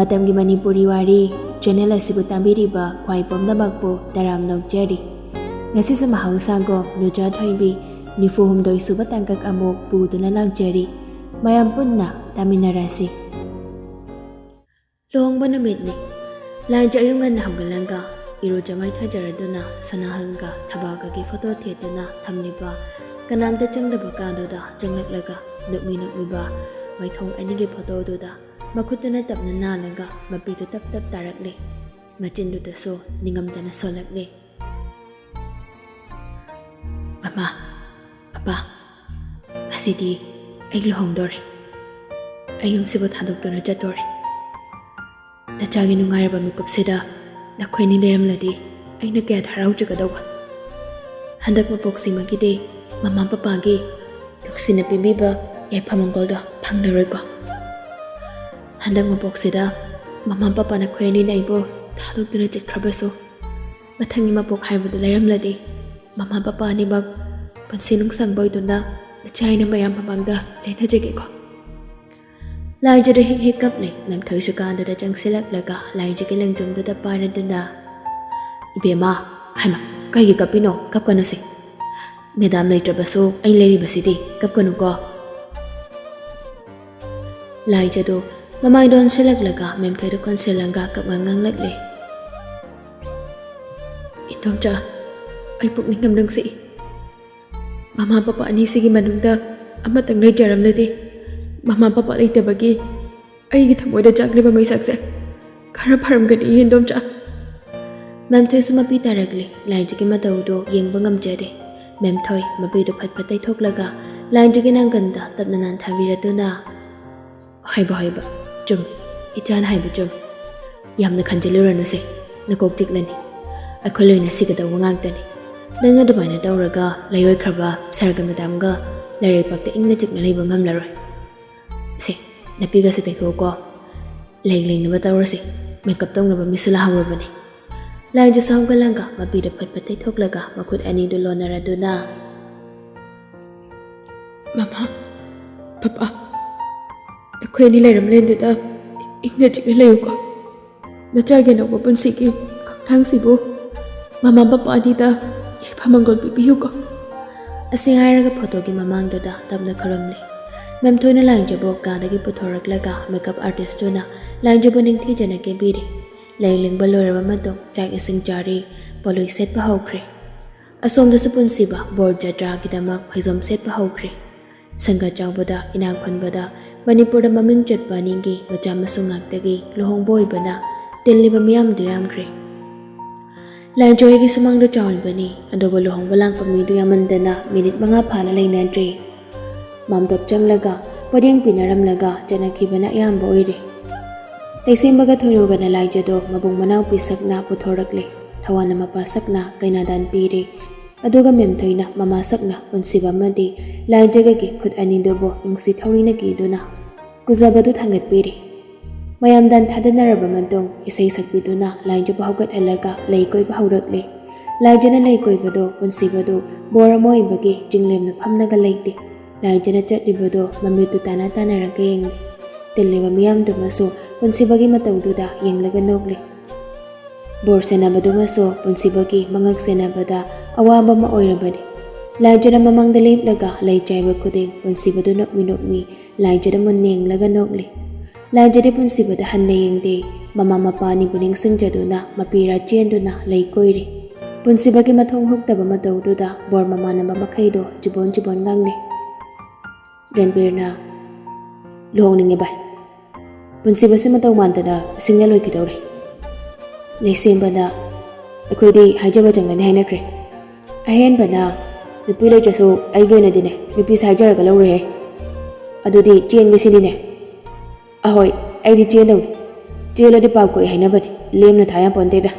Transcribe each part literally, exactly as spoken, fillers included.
ꯃꯇꯝꯒꯤ ꯃꯅꯤꯄꯨꯔꯤ ꯋꯥꯔꯤ ꯆꯦꯅꯦꯜ ꯑꯁꯤꯕꯨ ꯇꯥꯕꯤꯔꯤꯕ ꯈ꯭ꯋꯥꯏ ꯄꯨꯝꯅꯃꯛꯄꯨ ꯇꯔꯥꯝꯅ ꯑꯣꯛꯆꯔꯤ꯫ ꯉꯁꯤꯁꯨ ꯃꯍꯧꯁꯥꯒꯨꯝ ꯅꯨꯆꯥ ꯊꯣꯏꯕꯤ ꯅꯤꯐꯨ ꯍꯨꯝꯗꯣꯏ ꯁꯨꯕ ꯇꯥꯡꯀꯛ ꯑꯃꯨꯛ ꯄꯨꯗꯨꯅ ꯂꯥꯛꯆꯔꯤ꯫ ꯃꯌꯥꯝ ꯄꯨꯟꯅ ꯇꯥꯃꯤꯟꯅꯔꯁꯤ꯫ ꯂꯨꯍꯣꯡꯕ ꯅꯨꯃꯤꯠꯅꯤ꯫ ꯂꯥꯏꯖ ꯑꯌꯨꯛ ꯉꯟꯅ ꯍꯧꯒꯠꯂꯒ ꯏꯔꯨꯖ ꯃꯥꯏꯊꯖꯔꯗꯨꯅ ꯁꯅꯥꯍꯜꯒ ꯊꯕꯥꯀꯒꯤ ꯐꯣꯇꯣ ꯊꯦꯠꯇꯨꯅ ꯊꯝꯂꯤꯕ ꯀꯅꯥꯝꯇ ꯆꯪꯗꯕ ꯀꯥꯗꯨꯗ ꯆꯪꯂꯛꯂꯒ ꯅꯣꯛꯃꯤ ꯅꯣꯛꯃꯤꯕ ꯃꯥꯏꯊꯣꯡ ꯑꯅꯤꯒꯤ ꯐꯣꯇꯣꯗꯨꯗ ꯃꯈꯨꯠꯇꯨꯅ ꯇꯞꯅ ꯅꯥꯜꯂꯒ ꯃꯄꯤꯗꯨ ꯇꯞ ꯇꯞ ꯇꯥꯔꯛꯂꯤ꯫ ꯃꯆꯤꯟꯗꯨꯗꯁꯨ ꯅꯤꯡꯉꯝꯗꯅ ꯁꯣꯜꯂꯛꯂꯤ꯫ "ꯃꯃꯥ, ꯄꯄꯥ, ꯉꯁꯤꯗꯤ ꯑꯩ ꯂꯨꯍꯣꯡꯗꯣꯔꯦ꯫ ꯑꯩ ꯌꯨꯝꯁꯤꯕꯨ ꯊꯥꯗꯣꯛꯇꯨꯅ ꯆꯠꯇꯣꯔꯦ꯫ ꯅꯆꯥꯒꯤ ꯅꯨꯡꯉꯥꯏꯔꯕ ꯃꯤꯀꯨꯞꯁꯤꯗ ꯅꯈꯣꯏ ꯑꯅꯤ ꯂꯩꯔꯝꯂꯗꯤ ꯑꯩꯅ ꯀꯌꯥꯗ ꯍꯔꯥꯎꯖꯒꯗꯧꯕ꯫ ꯍꯟꯗꯛ ꯃꯄꯣꯛꯁꯤꯃꯒꯤꯗꯤ ꯃꯃꯥ ꯄꯄꯥꯒꯤ ꯅꯨꯡꯁꯤꯅ ꯄꯤꯕꯤꯕ ꯌꯥꯏꯐ ꯃꯪꯒꯣꯜꯗꯣ ꯐꯪꯂꯔꯣꯏꯀꯣ꯫ ꯍꯟꯗꯛ ꯃꯄꯣꯛꯁꯤꯗ ꯃꯃꯥ ꯄꯄꯥ ꯅꯈꯣꯏ ꯑꯅꯤꯅ ꯑꯩꯕꯨ ꯊꯥꯗꯣꯛꯇꯨꯅ ꯆꯠꯈ꯭ꯔꯕꯁꯨ, ꯃꯊꯪꯒꯤ ꯃꯄꯣꯛ ꯍꯥꯏꯕꯗꯨ ꯂꯩꯔꯝꯂꯗꯤ ꯃꯃꯥ ꯄꯄꯥ ꯑꯅꯤꯃꯛ ꯄꯨꯟꯁꯤ ꯅꯨꯡꯁꯥꯡꯕ ꯑꯣꯏꯗꯨꯅ ꯅꯆꯥ ꯑꯩꯅ ꯃꯌꯥꯝ ꯃꯃꯥꯡꯗ ꯂꯦꯟꯅꯖꯒꯦꯀꯣ꯫" ꯂꯥꯏꯖꯗ ꯍꯦꯛ ꯍꯦꯛ ꯀꯞꯂꯦ꯫ ꯃꯦꯝꯊꯣꯏꯁꯨ ꯀꯥꯗꯨꯗ ꯆꯪꯁꯤꯜꯂꯛꯂꯒ ꯂꯥꯏꯖꯒꯤ ꯂꯦꯡꯖꯨꯝꯗꯨꯗ ꯄꯥꯏꯔꯗꯨꯅ, "ꯏꯕꯦꯝꯃ, ꯍꯥꯏꯃ, ꯀꯩꯒꯤ ꯀꯞꯄꯤꯅꯣ? ꯀꯞꯀꯅꯨꯁꯦ꯫ ꯃꯦꯗꯥꯝ ꯂꯩꯇ꯭ꯔꯕꯁꯨ ꯑꯩ ꯂꯩꯔꯤꯕꯁꯤꯗꯤ, ꯀꯞꯀꯅꯨꯀꯣ꯫" ꯂꯥꯏꯖꯗꯨ ꯃꯃꯥꯏꯗ ꯑꯣꯟꯁꯤꯜꯂꯛꯂꯒ ꯃꯦꯝꯊꯣꯏꯗ ꯀꯣꯟꯁꯤꯜꯂꯒ ꯀꯞꯅ ꯉꯥꯡꯂꯛꯂꯦ꯫ "ꯏꯟꯗꯣꯝꯆꯥ, ꯑꯩ ꯄꯨꯛꯅꯤꯡ ꯌꯥꯝ ꯅꯨꯡꯁꯤꯏ꯫ ꯃꯃꯥ ꯄꯄꯥ ꯑꯅꯤꯁꯤꯒꯤ ꯃꯅꯨꯡꯗ ꯑꯃꯇꯪ ꯂꯩꯖꯔꯝꯂꯗꯤ, ꯃꯃꯥ ꯄꯄꯥ ꯂꯩꯇꯕꯒꯤ ꯑꯩꯒꯤ ꯊꯃꯣꯏꯗ ꯆꯥꯛꯂꯤꯕ ꯃꯩꯁꯥꯛꯁꯦ ꯈꯔ ꯐꯔꯝꯒꯅꯤ, ꯏꯟꯗꯣꯝꯆꯥ꯫" ꯃꯦꯝꯊꯣꯏꯁꯨ ꯃꯄꯤ ꯇꯥꯔꯛꯂꯤ꯫ ꯂꯥꯏꯖꯒꯤ ꯃꯇꯧꯗꯨ ꯌꯦꯡꯕ ꯉꯝꯖꯗꯦ꯫ ꯃꯦꯝꯊꯣꯏ ꯃꯄꯤꯗꯨ ꯐꯠ ꯐꯠ ꯇꯩꯊꯣꯛꯂꯒ ꯂꯥꯏꯖꯒꯤ ꯅꯥꯡꯒꯟꯗ ꯇꯞꯅ ꯅꯥꯟꯊꯕꯤꯔꯗꯨꯅ, "ꯍꯣꯏꯕ, ꯍꯣꯏꯕ, ꯆꯨꯝꯃꯤ꯫ ꯏꯆꯥꯅ ꯍꯥꯏꯕ ꯆꯨꯝꯃꯤ꯫ ꯌꯥꯝꯅ ꯈꯟꯖꯤꯜꯂꯨꯔꯅꯨꯁꯦ, ꯅꯀꯣꯛ ꯆꯤꯛꯂꯅꯤ꯫ ꯑꯩꯈꯣꯏ ꯂꯣꯏꯅ ꯁꯤꯒꯗꯧꯕ ꯉꯥꯛꯇꯅꯤ꯫ ꯅꯪ ꯑꯗꯨꯃꯥꯏꯅ ꯇꯧꯔꯒ ꯂꯩꯔꯣꯏꯈ꯭ꯔꯕ ꯁꯥꯔꯒ ꯃꯦꯗꯥꯝꯒ ꯂꯩꯔꯩꯄꯥꯛꯇ ꯏꯪꯅ ꯆꯤꯛꯅ ꯂꯩꯕ ꯉꯝꯂꯔꯣꯏ꯫ ꯁꯦ, ꯅꯄꯤꯒꯁꯦ ꯇꯩꯊꯣꯛꯎꯀꯣ꯫ ꯂꯩ ꯂꯦꯡꯅꯕ ꯇꯧꯔꯁꯤ꯫ ꯃꯦꯀꯞ ꯇꯧꯅꯕ ꯃꯤꯁꯨ ꯂꯥꯛꯍꯧꯔꯕꯅꯤ꯫" ꯂꯥꯏꯖꯁꯨ ꯍꯧꯒꯠꯂꯒ ꯃꯄꯤꯗꯨ ꯐꯠ ꯐꯠ ꯇꯩꯊꯣꯛꯂꯒ ꯃꯈꯨꯠ ꯑꯅꯤꯗꯨ ꯂꯣꯟꯅꯔꯗꯨꯅ, "ꯃꯃꯥ, ꯄꯄꯥ, ꯑꯩꯈꯣꯏ ꯑꯅꯤ ꯂꯩꯔꯝꯂꯦꯟꯗꯨꯗ ꯏꯪꯅ ꯆꯤꯛꯅ ꯂꯩꯌꯨꯀꯣ꯫ ꯅꯆꯥꯒꯤ ꯑꯅꯧꯕ ꯄꯨꯟꯁꯤꯒꯤ ꯈꯣꯡꯊꯥꯡꯁꯤꯕꯨ ꯃꯃꯥ ꯃꯄꯥ ꯑꯅꯤꯗ ꯌꯥꯏꯐ ꯃꯪꯒꯣꯜ ꯄꯤꯕꯤꯌꯨꯀꯣ꯫ ꯑꯁꯤ ꯍꯥꯏꯔꯒ ꯐꯣꯇꯣꯒꯤ ꯃꯃꯥꯡꯗꯨꯗ ꯇꯞꯅ ꯈꯨꯔꯨꯝꯂꯦ꯫ ꯃꯦꯝꯊꯣꯏꯅ ꯂꯥꯏꯖꯕꯨ ꯀꯥꯗꯒꯤ ꯄꯨꯊꯣꯔꯛꯂꯒ ꯃꯦꯀꯞ ꯑꯥꯔꯇꯤꯁꯇꯨꯅ ꯂꯥꯏꯖꯕꯨ ꯅꯤꯡꯊꯤꯖꯅ ꯀꯦꯕꯤꯔꯦ꯫ ꯂꯥꯏꯌꯦꯡꯕ ꯂꯣꯏꯔꯕ ꯃꯇꯨꯡ ꯆꯥꯛ ꯏꯁꯤꯡ ꯆꯥꯔꯦ, ꯄꯣꯠꯂꯣꯏ ꯁꯦꯠꯄ ꯍꯧꯈ꯭ꯔꯦ꯫ ꯑꯁꯣꯝꯗꯁꯨ ꯄꯨꯟꯁꯤꯕ ꯕꯣꯔ ꯖꯇ꯭ꯔꯥꯒꯤꯗꯃꯛ ꯐꯩꯖꯣꯝ ꯁꯦꯠꯄ ꯍꯧꯈ꯭ꯔꯦ꯫ ꯁꯪꯒ ꯆꯥꯎꯕꯗ, ꯏꯅꯥꯛ ꯈꯨꯟꯕꯗ, ꯃꯅꯤꯄꯨꯔꯗ ꯃꯃꯤꯡ ꯆꯠꯄ ꯑꯅꯤꯒꯤ ꯃꯆꯥ ꯃꯁꯨ ꯉꯥꯛꯇꯒꯤ ꯂꯨꯍꯣꯡꯕ ꯑꯣꯏꯕꯅ ꯇꯤꯜꯂꯤꯕ ꯃꯤꯌꯥꯝꯗꯨ ꯌꯥꯝꯈ꯭ꯔꯦ꯫ ꯂꯥꯏꯖꯣꯏꯒꯤ ꯁꯨꯃꯥꯡꯗ ꯆꯥꯎꯔꯤꯕꯅꯤ, ꯑꯗꯨꯕꯨ ꯂꯨꯍꯣꯡꯕ ꯂꯥꯛꯄ ꯃꯤꯗꯨ ꯌꯥꯝꯃꯟꯗꯅ ꯃꯤꯅꯤꯠ ꯃꯉꯥ ꯐꯥꯅ ꯂꯩꯅꯗ꯭ꯔꯦ꯫ ꯃꯥꯝꯇꯣꯞ ꯆꯪꯂꯒ ꯄꯣꯠꯌꯦꯡ ꯄꯤꯅꯔꯝꯂꯒ ꯆꯠꯅꯈꯤꯕꯅ ꯑꯌꯥꯝꯕ ꯑꯣꯏꯔꯦ꯫ ꯂꯩꯁꯦꯝꯕꯒ ꯊꯣꯏꯔꯨꯒꯅ ꯂꯥꯏꯖꯗꯣ ꯃꯕꯨꯡ ꯃꯅꯥꯎꯄꯤ ꯁꯛꯅ ꯄꯨꯊꯣꯔꯛꯂꯦ꯫ ꯊꯋꯥꯟꯅ ꯃꯄꯥ ꯁꯛꯅ ꯀꯩꯅꯥꯗꯥꯟ ꯄꯤꯔꯦ꯫ ꯑꯗꯨꯒ ꯃꯦꯝꯊꯣꯏꯅ ꯃꯃꯥ ꯁꯛꯅ ꯄꯨꯟꯁꯤꯕ ꯑꯃꯗꯤ ꯂꯥꯏꯖꯒꯒꯤ ꯈꯨꯠ ꯑꯅꯤꯗꯨꯕꯨ ꯅꯨꯡꯁꯤ ꯊꯧꯔꯤꯅ ꯀꯤꯗꯨꯅ ꯀꯨꯖꯕꯗꯨ ꯊꯥꯡꯒꯠꯄꯤꯔꯤ꯫ ꯃꯌꯥꯝ ꯗꯥꯟ ꯊꯥꯗꯅꯔꯕ ꯃꯇꯨꯡ ꯏꯁꯩ ꯁꯛꯄꯤꯗꯨꯅ ꯂꯥꯏꯖꯕꯨ ꯍꯧꯒꯠꯍꯜꯂꯒ ꯂꯩ ꯀꯣꯏꯕ ꯍꯧꯔꯛꯂꯦ꯫ ꯂꯥꯏꯖꯅ ꯂꯩ ꯀꯣꯏꯕꯗꯨ ꯄꯨꯟꯁꯤꯕꯗꯨ ꯕꯣꯔ ꯑꯃ ꯑꯣꯏꯕꯒꯤ ꯆꯤꯡꯂꯦꯝꯅ ꯐꯝꯂꯒ ꯂꯩꯇꯦ꯫ ꯂꯥꯏꯖꯅ ꯆꯠꯂꯤꯕꯗꯨ ꯃꯃꯤꯠꯇꯨ ꯇꯥꯅ ꯇꯥꯅꯔꯒ ꯌꯦꯡꯂꯤ꯫ ꯇꯤꯜꯂꯤꯕ ꯃꯤꯌꯥꯝꯗꯨꯃꯁꯨ ꯄꯨꯟꯁꯤꯕꯒꯤ ꯃꯇꯧꯗꯨꯗ ꯌꯦꯡꯂꯒ ꯅꯣꯛꯂꯤ꯫ ꯕꯣꯔ ꯁꯦꯟꯅꯕꯗꯨꯃꯁꯨ ꯄꯨꯟꯁꯤꯕꯒꯤ ꯃꯉꯛ ꯁꯦꯟꯅꯕꯗ ꯑꯋꯥꯕ ꯑꯃ ꯑꯣꯏꯔꯕꯅꯤ꯫ ꯂꯥꯏꯖꯅ ꯃꯃꯥꯡꯗ ꯂꯦꯞꯂꯒ ꯂꯩ ꯆꯥꯏꯕ ꯈꯨꯗꯤꯡ ꯄꯨꯟꯁꯤꯕꯗꯨ ꯅꯣꯛꯃꯤ ꯅꯣꯛꯃꯤ ꯂꯥꯏꯖꯗ ꯃꯨꯟꯅ ꯌꯦꯡꯂꯒ ꯅꯣꯛꯂꯤ꯫ ꯂꯥꯏꯖꯗꯤ ꯄꯨꯟꯁꯤꯕꯗ ꯍꯟꯅ ꯌꯦꯡꯗꯦ꯫ ꯃꯃꯥ ꯃꯄꯥ ꯑꯅꯤꯕꯨ ꯅꯤꯡꯁꯤꯡꯖꯗꯨꯅ ꯃꯄꯤꯔꯥ ꯆꯦꯟꯗꯨꯅ ꯂꯩ ꯀꯣꯏꯔꯤ꯫ ꯄꯨꯟꯁꯤꯕꯒꯤ ꯃꯊꯣꯡ ꯍꯨꯛꯇꯕ ꯃꯇꯧꯗꯨꯗ ꯕꯣꯔ ꯃꯃꯥꯟꯅꯕ ꯃꯈꯩꯗꯣ ꯆꯤꯕꯣꯟ ꯆꯤꯕꯣꯟ ꯉꯥꯡꯂꯤ꯫ ꯔꯟꯕꯤꯔꯅ, "ꯂꯨꯍꯣꯡꯅꯤꯡꯉꯦ ꯚꯥꯏ꯫ ꯄꯨꯟꯁꯤꯕꯁꯦ ꯃꯇꯧ ꯃꯥꯟꯗꯅ ꯏꯁꯤꯡꯅ ꯂꯣꯏꯈꯤꯗꯧꯔꯦ꯫" ꯂꯩꯁꯦꯝꯕꯅ, "ꯑꯩꯈꯣꯏꯗꯤ ꯍꯥꯏꯖꯕ ꯆꯪꯒꯅꯤ ꯍꯥꯏꯅꯈ꯭ꯔꯦ꯫" ꯑꯍꯦꯟꯕꯅ, "ꯅꯨꯄꯤ ꯂꯩꯇ꯭ꯔꯁꯨ ꯑꯩꯒꯤ ꯑꯣꯏꯅꯗꯤꯅꯦ ꯅꯨꯄꯤꯁꯦ ꯍꯥꯏꯖꯔꯒ ꯂꯧꯔꯣꯏꯍꯦ꯫ ꯑꯗꯨꯗꯤ ꯆꯦꯟꯒꯦ ꯁꯤꯅꯤꯅꯦ꯫" "ꯑꯍꯣꯏ, ꯑꯩꯗꯤ ꯆꯦꯟꯗꯧꯅꯤ꯫ ꯆꯦꯜꯂꯗꯤ ꯄꯥꯞ ꯀꯣꯛꯏ ꯍꯥꯏꯅꯕꯅꯤ, ꯂꯦꯝꯅ ꯊꯥ ꯌꯥꯄꯣꯟꯇꯦꯗ꯫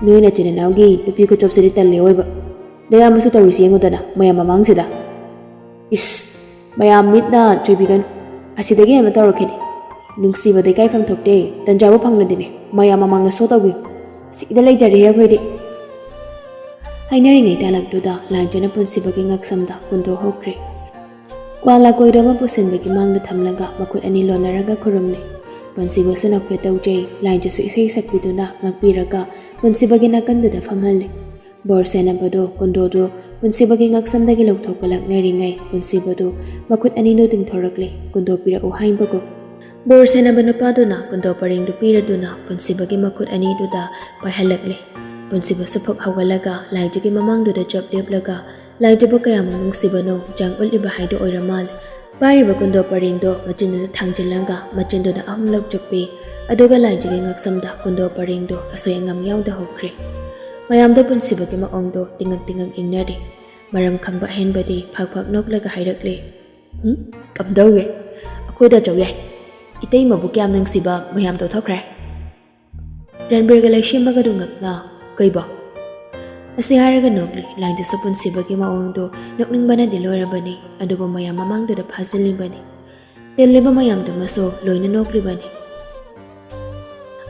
ꯅꯣꯏ ꯅꯆꯤꯟ ꯅꯅꯥꯎꯒꯤ ꯅꯨꯄꯤ ꯈꯨꯆꯣꯞꯁꯤꯗꯤ ꯇꯜꯂꯦ ꯑꯣꯏꯕ꯫ ꯅꯌꯥꯝꯕꯁꯨ ꯇꯧꯔꯤꯁꯤ ꯌꯦꯡꯉꯨꯗꯅ ꯃꯌꯥꯝ ꯃꯃꯥꯡꯁꯤꯗ꯫ ꯏꯁ, ꯃꯌꯥꯝ ꯃꯤꯠꯅ ꯆꯣꯏꯕꯤꯒꯅꯨ꯫ ꯑꯁꯤꯗꯒꯤ ꯍꯦꯟꯕ ꯇꯧꯔꯛꯈꯤꯅꯤ꯫ ꯅꯨꯡꯁꯤꯕꯗ ꯏꯀꯥꯏꯐꯝ ꯊꯣꯛꯇꯦ, ꯇꯟꯖꯥꯕꯨ ꯐꯪꯂꯗꯤꯅꯦ ꯃꯌꯥꯝ ꯃꯃꯥꯡꯗ ꯁꯣ ꯇꯧꯕꯤꯌꯨ꯫ ꯁꯤꯗ ꯂꯩꯖꯔꯦꯍꯦ ꯑꯩꯈꯣꯏꯗꯤ꯫" ꯍꯥꯏꯅꯔꯤꯉꯩ ꯇꯥꯂꯛꯇꯨꯗ ꯂꯥꯏꯖꯅ ꯄꯨꯟꯁꯤꯕꯒꯤ ꯉꯛꯁꯝꯗ ꯀꯨꯟꯗꯣꯛꯍꯧꯈ꯭ꯔꯦ꯫ ꯀ꯭ꯋꯥꯂꯥ ꯀꯣꯏꯔꯣ ꯑꯃ ꯄꯨꯁꯤꯟꯕꯒꯤ ꯃꯥꯡꯗ ꯊꯝꯂꯒ ꯃꯈꯨꯠ ꯑꯅꯤ ꯂꯣꯟꯅꯔꯒ ꯈꯨꯔꯨꯝꯂꯦ꯫ ꯄꯨꯟꯁꯤꯕꯁꯨ ꯅꯣꯛꯐꯦꯠ ꯇꯧꯖꯩ꯫ ꯂꯥꯏꯖꯁꯨ ꯏꯁꯩ ꯁꯛꯄꯤꯗꯨꯅ ꯉꯛꯄꯤꯔꯒ ꯄꯨꯟꯁꯤꯕꯒꯤ ꯅꯥꯀꯟꯗꯨꯗ ꯐꯝꯍꯜꯂꯤ꯫ ꯕꯣꯔ ꯁꯦꯟꯅꯕꯗꯣ ꯀꯨꯟꯗꯣꯗꯨ ꯄꯨꯟꯁꯤꯕꯒꯤ ꯉꯛꯁꯝꯗꯒꯤ ꯂꯧꯊꯣꯛꯄ ꯂꯥꯛꯅꯔꯤꯉꯩ ꯄꯨꯟꯁꯤꯕꯗꯨ ꯃꯈꯨꯠ ꯑꯅꯤꯗꯨ ꯇꯤꯡꯊꯣꯔꯛꯂꯤ, ꯀꯨꯟꯗꯣ ꯄꯤꯔꯛꯎ ꯍꯥꯏꯕꯒꯨꯝ꯫ ꯕꯣꯔ ꯁꯦꯟꯅꯕ ꯅꯨꯄꯥꯗꯨꯅ ꯀꯨꯟꯗꯣ ꯄꯔꯦꯡꯗꯨ ꯄꯤꯔꯗꯨꯅ ꯄꯨꯟꯁꯤꯕꯒꯤ ꯃꯈꯨꯠ ꯑꯅꯤꯗꯨꯗ ꯄꯥꯏꯍꯜꯂꯛꯂꯤ꯫ ꯄꯨꯟꯁꯤꯕꯁꯨ ꯐꯛ ꯍꯧꯒꯠꯂꯒ ꯂꯥꯏꯖꯒꯤ ꯃꯃꯥꯡꯗꯨꯗ ꯆꯞ ꯂꯦꯞꯂꯒ ꯂꯥꯏꯖꯕꯨ ꯀꯌꯥꯃꯨꯛ ꯅꯨꯡꯁꯤꯕꯅꯣ ꯆꯥꯡ ꯎꯠꯂꯤꯕ ꯍꯥꯏꯗꯨ ꯑꯣꯏꯔ ꯃꯥꯜꯂꯦ꯫ ꯄꯥꯏꯔꯤꯕ ꯀꯨꯟꯗꯣ ꯄꯔꯦꯡꯗꯣ ꯃꯆꯤꯟꯗꯨꯗ ꯊꯥꯡꯖꯤꯜꯂꯒ ꯃꯆꯤꯟꯗꯨꯗ ꯑꯍꯨꯝꯂꯛ ꯆꯨꯞꯄꯤ꯫ ꯑꯗꯨꯒ ꯂꯥꯏꯖꯒꯤ ꯉꯛꯁꯝꯗ ꯀꯨꯟꯗꯣ ꯄꯔꯦꯡꯗꯣ ꯑꯁꯣꯏ ꯑꯉꯥꯝ ꯌꯥꯎꯗ ꯍꯧꯈ꯭ꯔꯦ꯫ ꯃꯌꯥꯝꯗꯣ ꯄꯨꯟꯁꯤꯕꯒꯤ ꯃꯑꯣꯡꯗꯣ ꯇꯤꯡꯉꯛ ꯇꯤꯡꯉꯛ ꯌꯦꯡꯅꯔꯤ꯫ ꯃꯔꯝ ꯈꯪꯕ ꯑꯍꯦꯟꯕꯗꯤ ꯐꯛ ꯐꯛ ꯅꯣꯛꯂꯒ ꯍꯥꯏꯔꯛꯂꯤ, "ꯎꯝ? ꯀꯝꯗꯧꯏ? ꯑꯩꯈꯣꯏꯗ ꯆꯧ ꯌꯥꯏ꯫ ꯏꯇꯩꯃꯕꯨ ꯀꯌꯥꯝ ꯅꯨꯡꯁꯤꯕ ꯃꯌꯥꯝ ꯇꯧꯊꯣꯛꯈ꯭ꯔꯦ꯫" ꯔꯟꯕꯤꯔꯒ ꯂꯩꯁꯦꯝꯕꯒꯗꯨ ꯉꯛꯅ, "ꯀꯩꯕꯣ?" ꯑꯁꯤ ꯍꯥꯏꯔꯒ ꯅꯣꯛꯂꯤ꯫ ꯂꯥꯏꯖꯁꯨ ꯄꯨꯟꯁꯤꯕꯒꯤ ꯃꯑꯣꯡꯗꯨ ꯅꯣꯛꯅꯤꯡꯕꯅꯗꯤ ꯂꯣꯏꯔꯕꯅꯤ, ꯑꯗꯨꯕꯨ ꯃꯌꯥꯝ ꯃꯃꯥꯡꯗꯨꯗ ꯐꯥꯖꯤꯜꯂꯤꯕꯅꯤ꯫ ꯇꯤꯜꯂꯤꯕ ꯃꯌꯥꯝꯗꯨꯃꯁꯨ ꯂꯣꯏꯅ ꯅꯣꯛꯂꯤꯕꯅꯤ꯫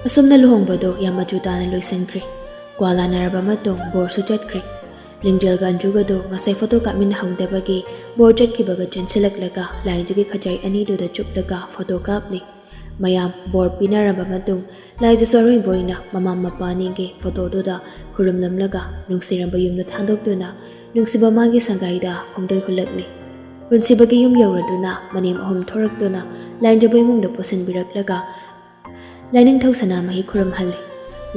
ꯑꯁꯨꯝꯅ ꯂꯨꯍꯣꯡꯕꯗꯨ ꯌꯥꯝ ꯃꯆꯨ ꯇꯥꯅ ꯂꯣꯏꯁꯤꯟꯈ꯭ꯔꯦ꯫ ꯀ꯭ꯋꯥ ꯂꯥꯟꯅꯔꯕ ꯃꯇꯨꯡ ꯕꯣꯔꯁꯨ ꯆꯠꯈ꯭ꯔꯦ꯫ ꯂꯤꯡꯖꯦꯜꯒ ꯑꯟꯖꯨꯒꯗꯨ ꯉꯁꯥꯏ ꯐꯣꯇꯣ ꯀꯥꯞꯃꯤꯟꯅꯍꯧꯗꯕꯒꯤ ꯕꯣꯔ ꯆꯠꯈꯤꯕꯒ ꯆꯦꯟꯁꯤꯜꯂꯛꯂꯒ ꯂꯥꯏꯖꯒꯤ ꯈꯖꯥꯏ ꯑꯅꯤꯗꯨꯗ ꯆꯨꯞꯂꯒ ꯐꯣꯇꯣ ꯀꯥꯞꯂꯤ꯫ ꯃꯌꯥꯝ ꯕꯣꯔ ꯄꯤꯅꯔꯕ ꯃꯇꯨꯡ ꯂꯥꯏꯖꯁꯨ ꯑꯔꯣꯏꯕ ꯑꯣꯏꯅ ꯃꯃꯥ ꯃꯄꯥ ꯑꯅꯤꯒꯤ ꯐꯣꯇꯣꯗꯨꯗ ꯈꯨꯔꯨꯝꯂꯝꯂꯒ ꯅꯨꯡꯁꯤꯔꯕ ꯌꯨꯝꯗ ꯊꯥꯗꯣꯛꯇꯨꯅ ꯅꯨꯡꯁꯤꯕ ꯃꯥꯒꯤ ꯁꯪꯒꯥꯏꯗ ꯈꯣꯡꯗꯣꯏ ꯍꯨꯜꯂꯛꯂꯤ꯫ ꯄꯨꯟꯁꯤꯕꯒꯤ ꯌꯨꯝ ꯌꯧꯔꯗꯨꯅ ꯃꯅꯦꯝ ꯑꯍꯨꯝ ꯊꯣꯔꯛꯇꯨꯅ ꯂꯥꯏꯖꯕ ꯏꯃꯨꯡꯗ ꯄꯨꯁꯤꯟꯕꯤꯔꯛꯂꯒ ꯂꯥꯏꯅꯤꯡꯊꯧ ꯁꯅꯥꯃꯍꯤ ꯈꯨꯔꯨꯝꯍꯜꯂꯤ꯫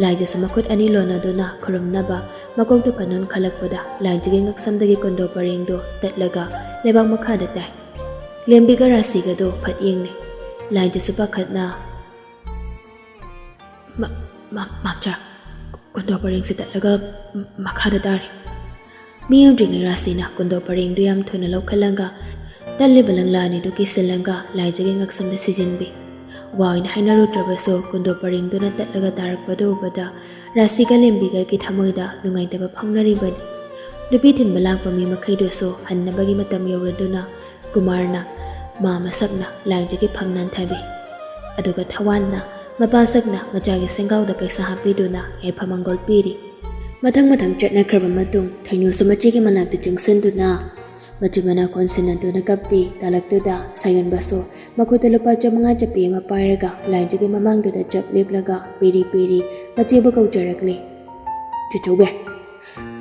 ꯂꯥꯏꯖꯁꯨ ꯃꯈꯨꯠ ꯑꯅꯤ ꯂꯣꯟꯅꯗꯨꯅ ꯈꯨꯔꯨꯝꯅꯕ ꯃꯀꯣꯛꯇꯨ ꯐꯅꯣꯟ ꯈꯜꯂꯛꯄꯗ ꯂꯥꯏꯖꯒꯤ ꯉꯛꯁꯝꯗꯒꯤ ꯀꯨꯟꯗꯣ ꯄꯔꯦꯡꯗꯨ ꯇꯠꯂꯒ ꯂꯩꯕꯥꯛ ꯃꯈꯥꯗ ꯇꯥꯏ꯫ ꯂꯦꯝꯕꯤꯒ ꯔꯥꯁꯤꯒꯗꯨ ꯐꯠ ꯌꯦꯡꯅꯩ꯫ ꯂꯥꯏꯖꯁꯨ ꯄꯥꯈꯠꯅ, "ꯃ-, ꯃ-, ꯃꯥꯝꯆꯥ, ꯀꯨꯟꯗꯣ ꯄꯔꯦꯡꯁꯦ ꯇꯠꯂꯒ ꯃꯈꯥꯗ ꯇꯥꯔꯦ꯫" ꯃꯤ ꯎꯗ꯭ꯔꯤꯉꯩ ꯔꯥꯁꯤꯅ ꯀꯨꯟꯗꯣ ꯄꯔꯦꯡꯗꯨ ꯌꯥꯝ ꯊꯨꯅ ꯂꯧꯈꯠꯂꯒ ꯇꯠꯂꯤꯕ ꯂꯪꯂꯥ ꯑꯅꯤꯗꯨ ꯀꯤꯁꯤꯜꯂꯒ ꯂꯥꯏꯖꯒꯤ ꯉꯛꯁꯝꯗ ꯁꯤꯖꯤꯟꯕꯤ꯫ ꯋꯥ ꯑꯣꯏꯅ ꯍꯥꯏꯅꯔꯨꯗ꯭ꯔꯕꯁꯨ ꯀꯨꯟꯗꯣ ꯄꯔꯦꯡꯗꯨꯅ ꯇꯠꯂꯒ ꯇꯥꯔꯛꯄꯗꯨ ꯎꯕꯗ ꯔꯥꯁꯤꯒ ꯂꯦꯝꯕꯤꯒꯒꯤ ꯊꯃꯣꯏꯗ ꯅꯨꯡꯉꯥꯏꯇꯕ ꯐꯥꯎꯅꯔꯤꯕꯅꯤ꯫ ꯅꯨꯄꯤ ꯊꯤꯟꯕ ꯂꯥꯛꯄ ꯃꯤ ꯃꯈꯩꯗꯨꯁꯨ ꯍꯟꯅꯕꯒꯤ ꯃꯇꯝ ꯌꯧꯔꯗꯨꯅ ꯀꯨꯃꯥꯔꯅ ꯃꯥ ꯃꯁꯛꯅ ꯂꯥꯏꯖꯒꯤ ꯐꯝ ꯅꯥꯟꯊꯕꯤ꯫ ꯑꯗꯨꯒ ꯊꯋꯥꯟꯅ ꯃꯄꯥ ꯁꯛꯅ ꯃꯆꯥꯒꯤ ꯁꯦꯡꯒꯥꯎꯗ ꯄꯩꯁꯥ ꯍꯥꯞꯄꯤꯗꯨꯅ ꯌꯥꯏꯐ ꯃꯪꯒꯣꯜ ꯄꯤꯔꯤ꯫ ꯃꯊꯪ ꯃꯊꯪ ꯆꯠꯅꯈ꯭ꯔꯕ ꯃꯇꯨꯡ ꯊꯣꯏꯅꯨꯁꯨ ꯃꯆꯦꯒꯤ ꯃꯅꯥꯛꯇ ꯆꯪꯁꯤꯟꯗꯨꯅ ꯃꯆꯤꯟ ꯃꯅꯥ ꯀꯣꯟꯁꯤꯟꯅꯗꯨꯅ ꯀꯞꯄꯤ꯫ ꯇꯥꯂꯛꯇꯨꯗ ꯁꯥꯌꯣꯟꯕꯁꯨ ꯃꯈꯨꯠꯇ ꯂꯨꯄꯥ ꯆꯥꯃꯉꯥ ꯆꯞꯄꯤ ꯑꯃ ꯄꯥꯏꯔꯒ ꯂꯥꯏꯖꯒꯤ ꯃꯃꯥꯡꯗꯨꯗ ꯆꯞ ꯂꯦꯞꯂꯒ ꯄꯦꯔꯤ ꯄꯦꯔꯤ ꯃꯆꯦꯕꯨ ꯀꯧꯖꯔꯛꯂꯦ꯫ "ꯆꯦꯆꯧꯕꯤ!"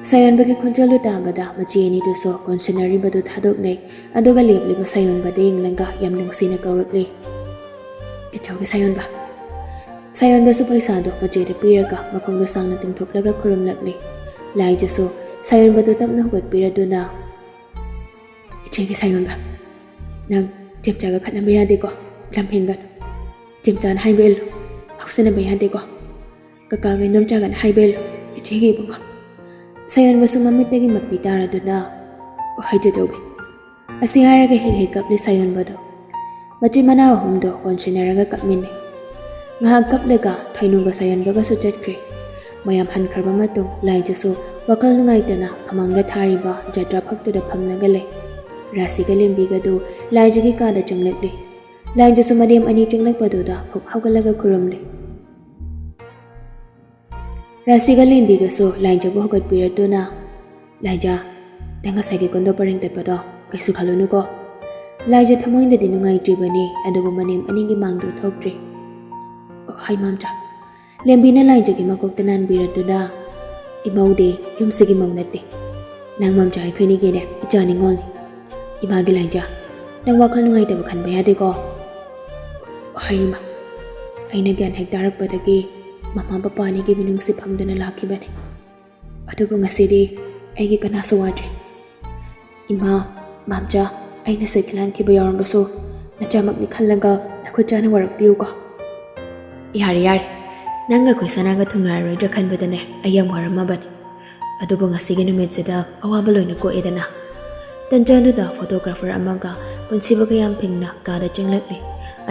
ꯁꯥꯌꯣꯟꯕꯒꯤ ꯈꯣꯟꯖꯦꯜꯗꯨ ꯇꯥꯕꯗ ꯃꯆꯦ ꯑꯅꯤꯗꯨꯁꯨ ꯀꯣꯟꯁꯤꯟꯅꯔꯤꯕꯗꯨ ꯊꯥꯗꯣꯛꯅꯩ꯫ ꯑꯗꯨꯒ ꯂꯦꯞꯂꯤꯕ ꯁꯥꯌꯣꯟꯕꯗ ꯌꯦꯡꯂꯒ ꯌꯥꯝ ꯅꯨꯡꯁꯤꯅ ꯀꯧꯔꯛꯂꯦ, "ꯆꯦꯆꯧꯒꯤ ꯁꯥꯌꯣꯟꯕ!" ꯁꯥꯌꯣꯟꯕꯁꯨ ꯄꯩꯁꯥꯗꯨ ꯃꯆꯦꯗ ꯄꯤꯔꯒ ꯃꯈꯣꯡꯗꯨ ꯁꯥꯡꯅ ꯇꯤꯡꯊꯣꯛꯂꯒ ꯈꯨꯔꯨꯝꯂꯛꯂꯦ꯫ ꯂꯥꯏꯖꯁꯨ ꯁꯥꯌꯣꯟꯕꯗꯨ ꯇꯞꯅ ꯍꯧꯒꯠꯄꯤꯔꯗꯨꯅ, "ꯏꯆꯦꯒꯤ ꯁꯥꯌꯣꯟꯕ, ꯅꯪ ꯆꯦꯝꯆꯥꯒ ꯈꯠꯅꯕ ꯌꯥꯗꯦꯀꯣ, ꯂꯝ ꯍꯦꯟꯒꯅꯨ꯫ ꯆꯦꯝꯆꯥꯅ ꯍꯥꯏꯕ ꯏꯜꯂꯨ, ꯉꯥꯎꯁꯤꯟꯅꯕ ꯌꯥꯗꯦꯀꯣ꯫ ꯀꯀꯥꯒ ꯏꯅꯣꯝꯆꯥꯒꯅ ꯍꯥꯏꯕ ꯏꯜꯂꯨ, ꯏꯆꯦꯒꯤ ꯏꯕꯨꯡꯉꯣ꯫" ꯁꯥꯌꯣꯟꯕꯁꯨ ꯃꯃꯤꯠꯇꯒꯤ ꯃꯄꯤ ꯇꯥꯔꯗꯨꯅ, "ꯑꯣ, ꯍꯩ ꯆꯦꯆꯧꯕꯤ!" ꯑꯁꯤ ꯍꯥꯏꯔꯒ ꯍꯦꯛ ꯍꯦꯛ ꯀꯞꯂꯤ ꯁꯥꯌꯣꯟꯕꯗꯣ꯫ ꯃꯆꯤꯟ ꯃꯅꯥꯎ ꯑꯍꯨꯝꯗꯣ ꯀꯣꯟꯁꯤꯟꯅꯔꯒ ꯀꯞꯃꯤꯟꯅꯩ꯫ ꯉꯥꯏꯍꯥꯛ ꯀꯞꯂꯒ ꯊꯣꯏꯅꯨꯒ ꯁꯥꯌꯣꯟꯕꯒꯁꯨ ꯆꯠꯈ꯭ꯔꯦ꯫ ꯃꯌꯥꯝ ꯍꯟꯈ꯭ꯔꯕ ꯃꯇꯨꯡ ꯂꯥꯏꯖꯁꯨ ꯋꯥꯈꯜ ꯅꯨꯡꯉꯥꯏꯇꯅ ꯐꯃꯥꯡꯗ ꯊꯥꯔꯤꯕ ꯖꯇ꯭ꯔꯥ ꯐꯛꯇꯨꯗ ꯐꯝꯂꯒ ꯂꯩ꯫ ꯔꯥꯁꯤꯒ ꯂꯦꯝꯕꯤꯒꯗꯨ ꯂꯥꯏꯖꯒꯤ ꯀꯥꯗ ꯆꯪꯂꯛꯂꯤ꯫ ꯂꯥꯏꯖꯁꯨ ꯃꯅꯦꯝ ꯑꯅꯤ ꯆꯪꯂꯛꯄꯗꯨꯗ ꯐꯨꯛ ꯍꯧꯒꯠꯂꯒ ꯈꯨꯔꯨꯝꯂꯤ꯫ ꯔꯥꯁꯤꯒ ꯂꯦꯝꯕꯤꯒꯁꯨ ꯂꯥꯏꯖꯕꯨ ꯍꯧꯒꯠꯄꯤꯔꯗꯨꯅ, "ꯂꯥꯏꯖ, ꯅꯪ ꯉꯁꯥꯏꯒꯤ ꯀꯣꯟꯗꯣ ꯄꯔꯦꯡ ꯇꯠꯄꯗꯣ ꯀꯩꯁꯨ ꯈꯜꯂꯨꯅꯨꯀꯣ꯫" ꯂꯥꯏꯖ ꯊꯃꯣꯏꯗꯗꯤ ꯅꯨꯡꯉꯥꯏꯇ꯭ꯔꯤꯕꯅꯤ, ꯑꯗꯨꯕꯨ ꯃꯅꯦꯝ ꯑꯅꯤꯒꯤ ꯃꯥꯡꯗꯨ ꯊꯣꯛꯇ꯭ꯔꯤ꯫ "ꯑꯣ, ꯍꯩ ꯃꯥꯝꯆꯥ!" ꯂꯦꯝꯕꯤꯅ ꯂꯥꯏꯖꯒꯤ ꯃꯀꯣꯛꯇ ꯅꯥꯟꯕꯤꯔꯗꯨꯅ, "ꯏꯃꯧꯗꯤ ꯌꯨꯝꯁꯤꯒꯤ ꯃꯧ ꯅꯠꯇꯦ꯫ ꯅꯪ ꯃꯥꯝꯆꯥ ꯑꯩꯈꯣꯏꯅꯤꯒꯤꯅꯦ ꯏꯆꯥ ꯅꯤꯉꯣꯜꯅꯤ꯫ ꯏꯃꯥꯒꯤ ꯂꯥꯏꯖ, ꯅꯪ ꯋꯥꯈꯜ ꯅꯨꯡꯉꯥꯏꯇꯕ ꯈꯟꯕ ꯌꯥꯗꯦꯀꯣ꯫" "ꯍꯣꯏ ꯏꯃꯥ, ꯑꯩꯅ ꯒ꯭ꯌꯥꯟ ꯍꯦꯛ ꯇꯥꯔꯛꯄꯗꯒꯤ ꯃꯃꯥ ꯄꯄꯥ ꯑꯅꯤꯒꯤ ꯃꯤꯅꯨꯡꯁꯤ ꯐꯪꯗꯨꯅ ꯂꯥꯛꯈꯤꯕꯅꯤ꯫ ꯑꯗꯨꯕꯨ ꯉꯁꯤꯗꯤ ꯑꯩꯒꯤ ꯀꯅꯥꯁꯨ ꯋꯥꯗ꯭ꯔꯦ꯫ ꯏꯃꯥ, ꯃꯥꯝꯆꯥ, ꯑꯩꯅ ꯁꯣꯏꯈꯤꯂꯥꯟꯈꯤꯕ ꯌꯥꯎꯔꯕꯁꯨ ꯅꯆꯥꯃꯛꯅꯤ ꯈꯜꯂꯒ ꯅꯈꯨꯠ ꯆꯥꯅ ꯋꯥꯔꯛꯄꯤꯌꯨꯀꯣ꯫" "ꯌꯥꯔꯦ, ꯌꯥꯔꯦ꯫ ꯅꯪꯒ ꯑꯩꯈꯣꯏ ꯁꯅꯥꯒ ꯊꯨꯡꯅꯔꯔꯣꯏꯗ꯭ꯔꯥ ꯈꯟꯕꯗꯅꯦ ꯑꯩ ꯌꯥꯝ ꯋꯥꯔꯝꯃꯕꯅꯤ꯫ ꯑꯗꯨꯕꯨ ꯉꯁꯤꯒꯤ ꯅꯨꯃꯤꯠꯁꯤꯗ ꯑꯋꯥꯕ ꯂꯣꯏꯅ ꯀꯣꯛꯑꯦꯗꯅ꯫" ꯇꯟꯖꯥꯗꯨꯗ photographer ꯑꯃꯒ ꯄꯨꯟꯁꯤꯕꯒ ꯌꯥꯝ ꯐꯤꯡꯅ ꯀꯥꯗ ꯆꯪꯂꯛꯂꯤ꯫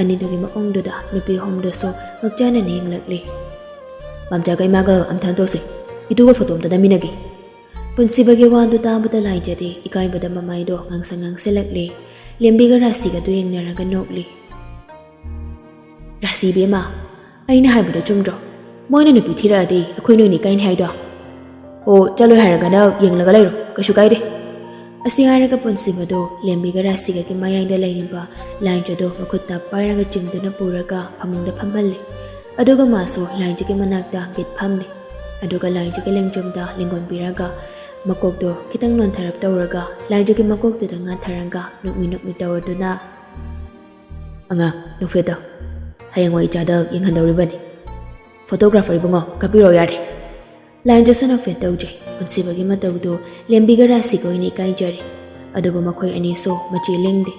ꯑꯅꯤꯗꯨꯒꯤ ꯃꯑꯣꯡꯗꯨꯗ ꯅꯨꯄꯤ ꯑꯍꯨꯝꯗꯨꯁꯨ ꯉꯛꯆꯥꯟꯅꯅ ꯌꯦꯡꯂꯛꯂꯤ꯫ "ꯃꯥꯝꯆꯥꯒ ꯏꯃꯥꯒ ꯑꯝꯇ ꯍꯟꯗꯣꯛꯁꯤ꯫ ꯏꯇꯨꯒ photo ꯑꯝꯇ ꯅꯝꯃꯤꯟꯅꯒꯦ꯫" ꯄꯨꯟꯁꯤꯕꯒꯤ ꯋꯥꯗꯨ ꯇꯥꯕꯗ ꯂꯥꯏꯖꯗꯤ ꯏꯀꯥꯏꯕꯗ ꯃꯃꯥꯏꯗꯣ ꯉꯥꯡꯁꯪ ꯉꯥꯡꯁꯤꯜꯂꯛꯂꯤ꯫ ꯂꯦꯝꯕꯤꯒ ꯔꯥꯁꯤꯒꯗꯨ ꯌꯦꯡꯅꯔꯒ ꯅꯣꯛꯂꯤ꯫ "ꯔꯥꯁꯤ ꯏꯕꯦꯝꯃ, ꯑꯩꯅ ꯍꯥꯏꯕꯗꯣ ꯆꯨꯝꯗ꯭ꯔꯣ? ꯃꯣꯏꯅ ꯅꯨꯄꯤ ꯊꯤꯔꯛꯑꯗꯤ ꯑꯩꯈꯣꯏ ꯅꯣꯏꯅ ꯏꯀꯥꯏꯅꯤ ꯍꯥꯏꯗꯣ?" "ꯑꯣ, ꯆꯠꯂꯣꯏ ꯍꯥꯏꯔꯒꯅ ꯌꯦꯡꯂꯒ ꯂꯩꯔꯣ, ꯀꯩꯁꯨ ꯀꯥꯏꯗꯦ꯫" ꯑꯁꯤ ꯍꯥꯏꯔꯒ ꯄꯨꯟꯁꯤꯕꯗꯨ ꯂꯦꯝꯕꯤꯒ ꯔꯥꯁꯤꯒꯒꯤ ꯃꯌꯥꯏꯗ ꯂꯩꯔꯤꯕ ꯂꯥꯏꯟꯖꯗꯨ ꯃꯈꯨꯠꯇ ꯄꯥꯏꯔꯒ ꯆꯤꯡꯗꯨꯅ ꯄꯨꯔꯒ ꯐꯃꯨꯡꯗ ꯐꯝꯍꯜꯂꯤ꯫ ꯑꯗꯨꯒ ꯃꯥꯁꯨ ꯂꯥꯏꯟꯖꯒꯤ ꯃꯅꯥꯛꯇ ꯒꯤꯠ ꯐꯝꯂꯤ꯫ ꯑꯗꯨꯒ ꯂꯥꯏꯟꯖꯒꯤ ꯂꯦꯡꯖꯨꯝꯗ ꯂꯦꯡꯒꯣꯟꯕꯤꯔꯒ ꯃꯀꯣꯛꯇꯨ ꯈꯤꯇꯪ ꯅꯣꯟꯊꯔꯞ ꯇꯧꯔꯒ ꯂꯥꯏꯟꯖꯒꯤ ꯃꯀꯣꯛꯇꯨꯗ ꯉꯥꯊꯔꯒ ꯅꯨꯛꯃꯤ ꯅꯨꯛꯃꯤ ꯇꯧꯔꯗꯨꯅ, "ꯑꯉꯥꯡ, ꯅꯣꯛꯐꯦꯠꯇꯣ ꯍꯌꯦꯡꯋꯥꯏ ꯏꯆꯥꯗ ꯌꯦꯡꯍꯟꯗꯧꯔꯤꯕꯅꯤ꯫ ꯐꯣꯇꯣꯒ꯭ꯔꯥꯐꯔ ꯏꯕꯨꯡꯉꯣ, ꯀꯥꯞꯄꯤꯔꯛꯑꯣ ꯌꯥꯔꯦ꯫" ꯂꯥꯏꯟꯖꯁꯨ ꯅꯣꯛꯐꯦꯠ ꯇꯧꯖꯩ꯫ ꯄꯨꯟꯁꯤꯕꯒꯤ ꯃꯇꯧꯗꯨ ꯂꯦꯝꯕꯤꯒ ꯔꯥꯁꯤꯒ ꯑꯣꯏꯅ ꯏꯀꯥꯏꯖꯔꯦ꯫ ꯑꯗꯨꯕꯨ ꯃꯈꯣꯏ ꯑꯅꯤꯁꯨ ꯃꯆꯦ ꯂꯦꯡꯗꯦ꯫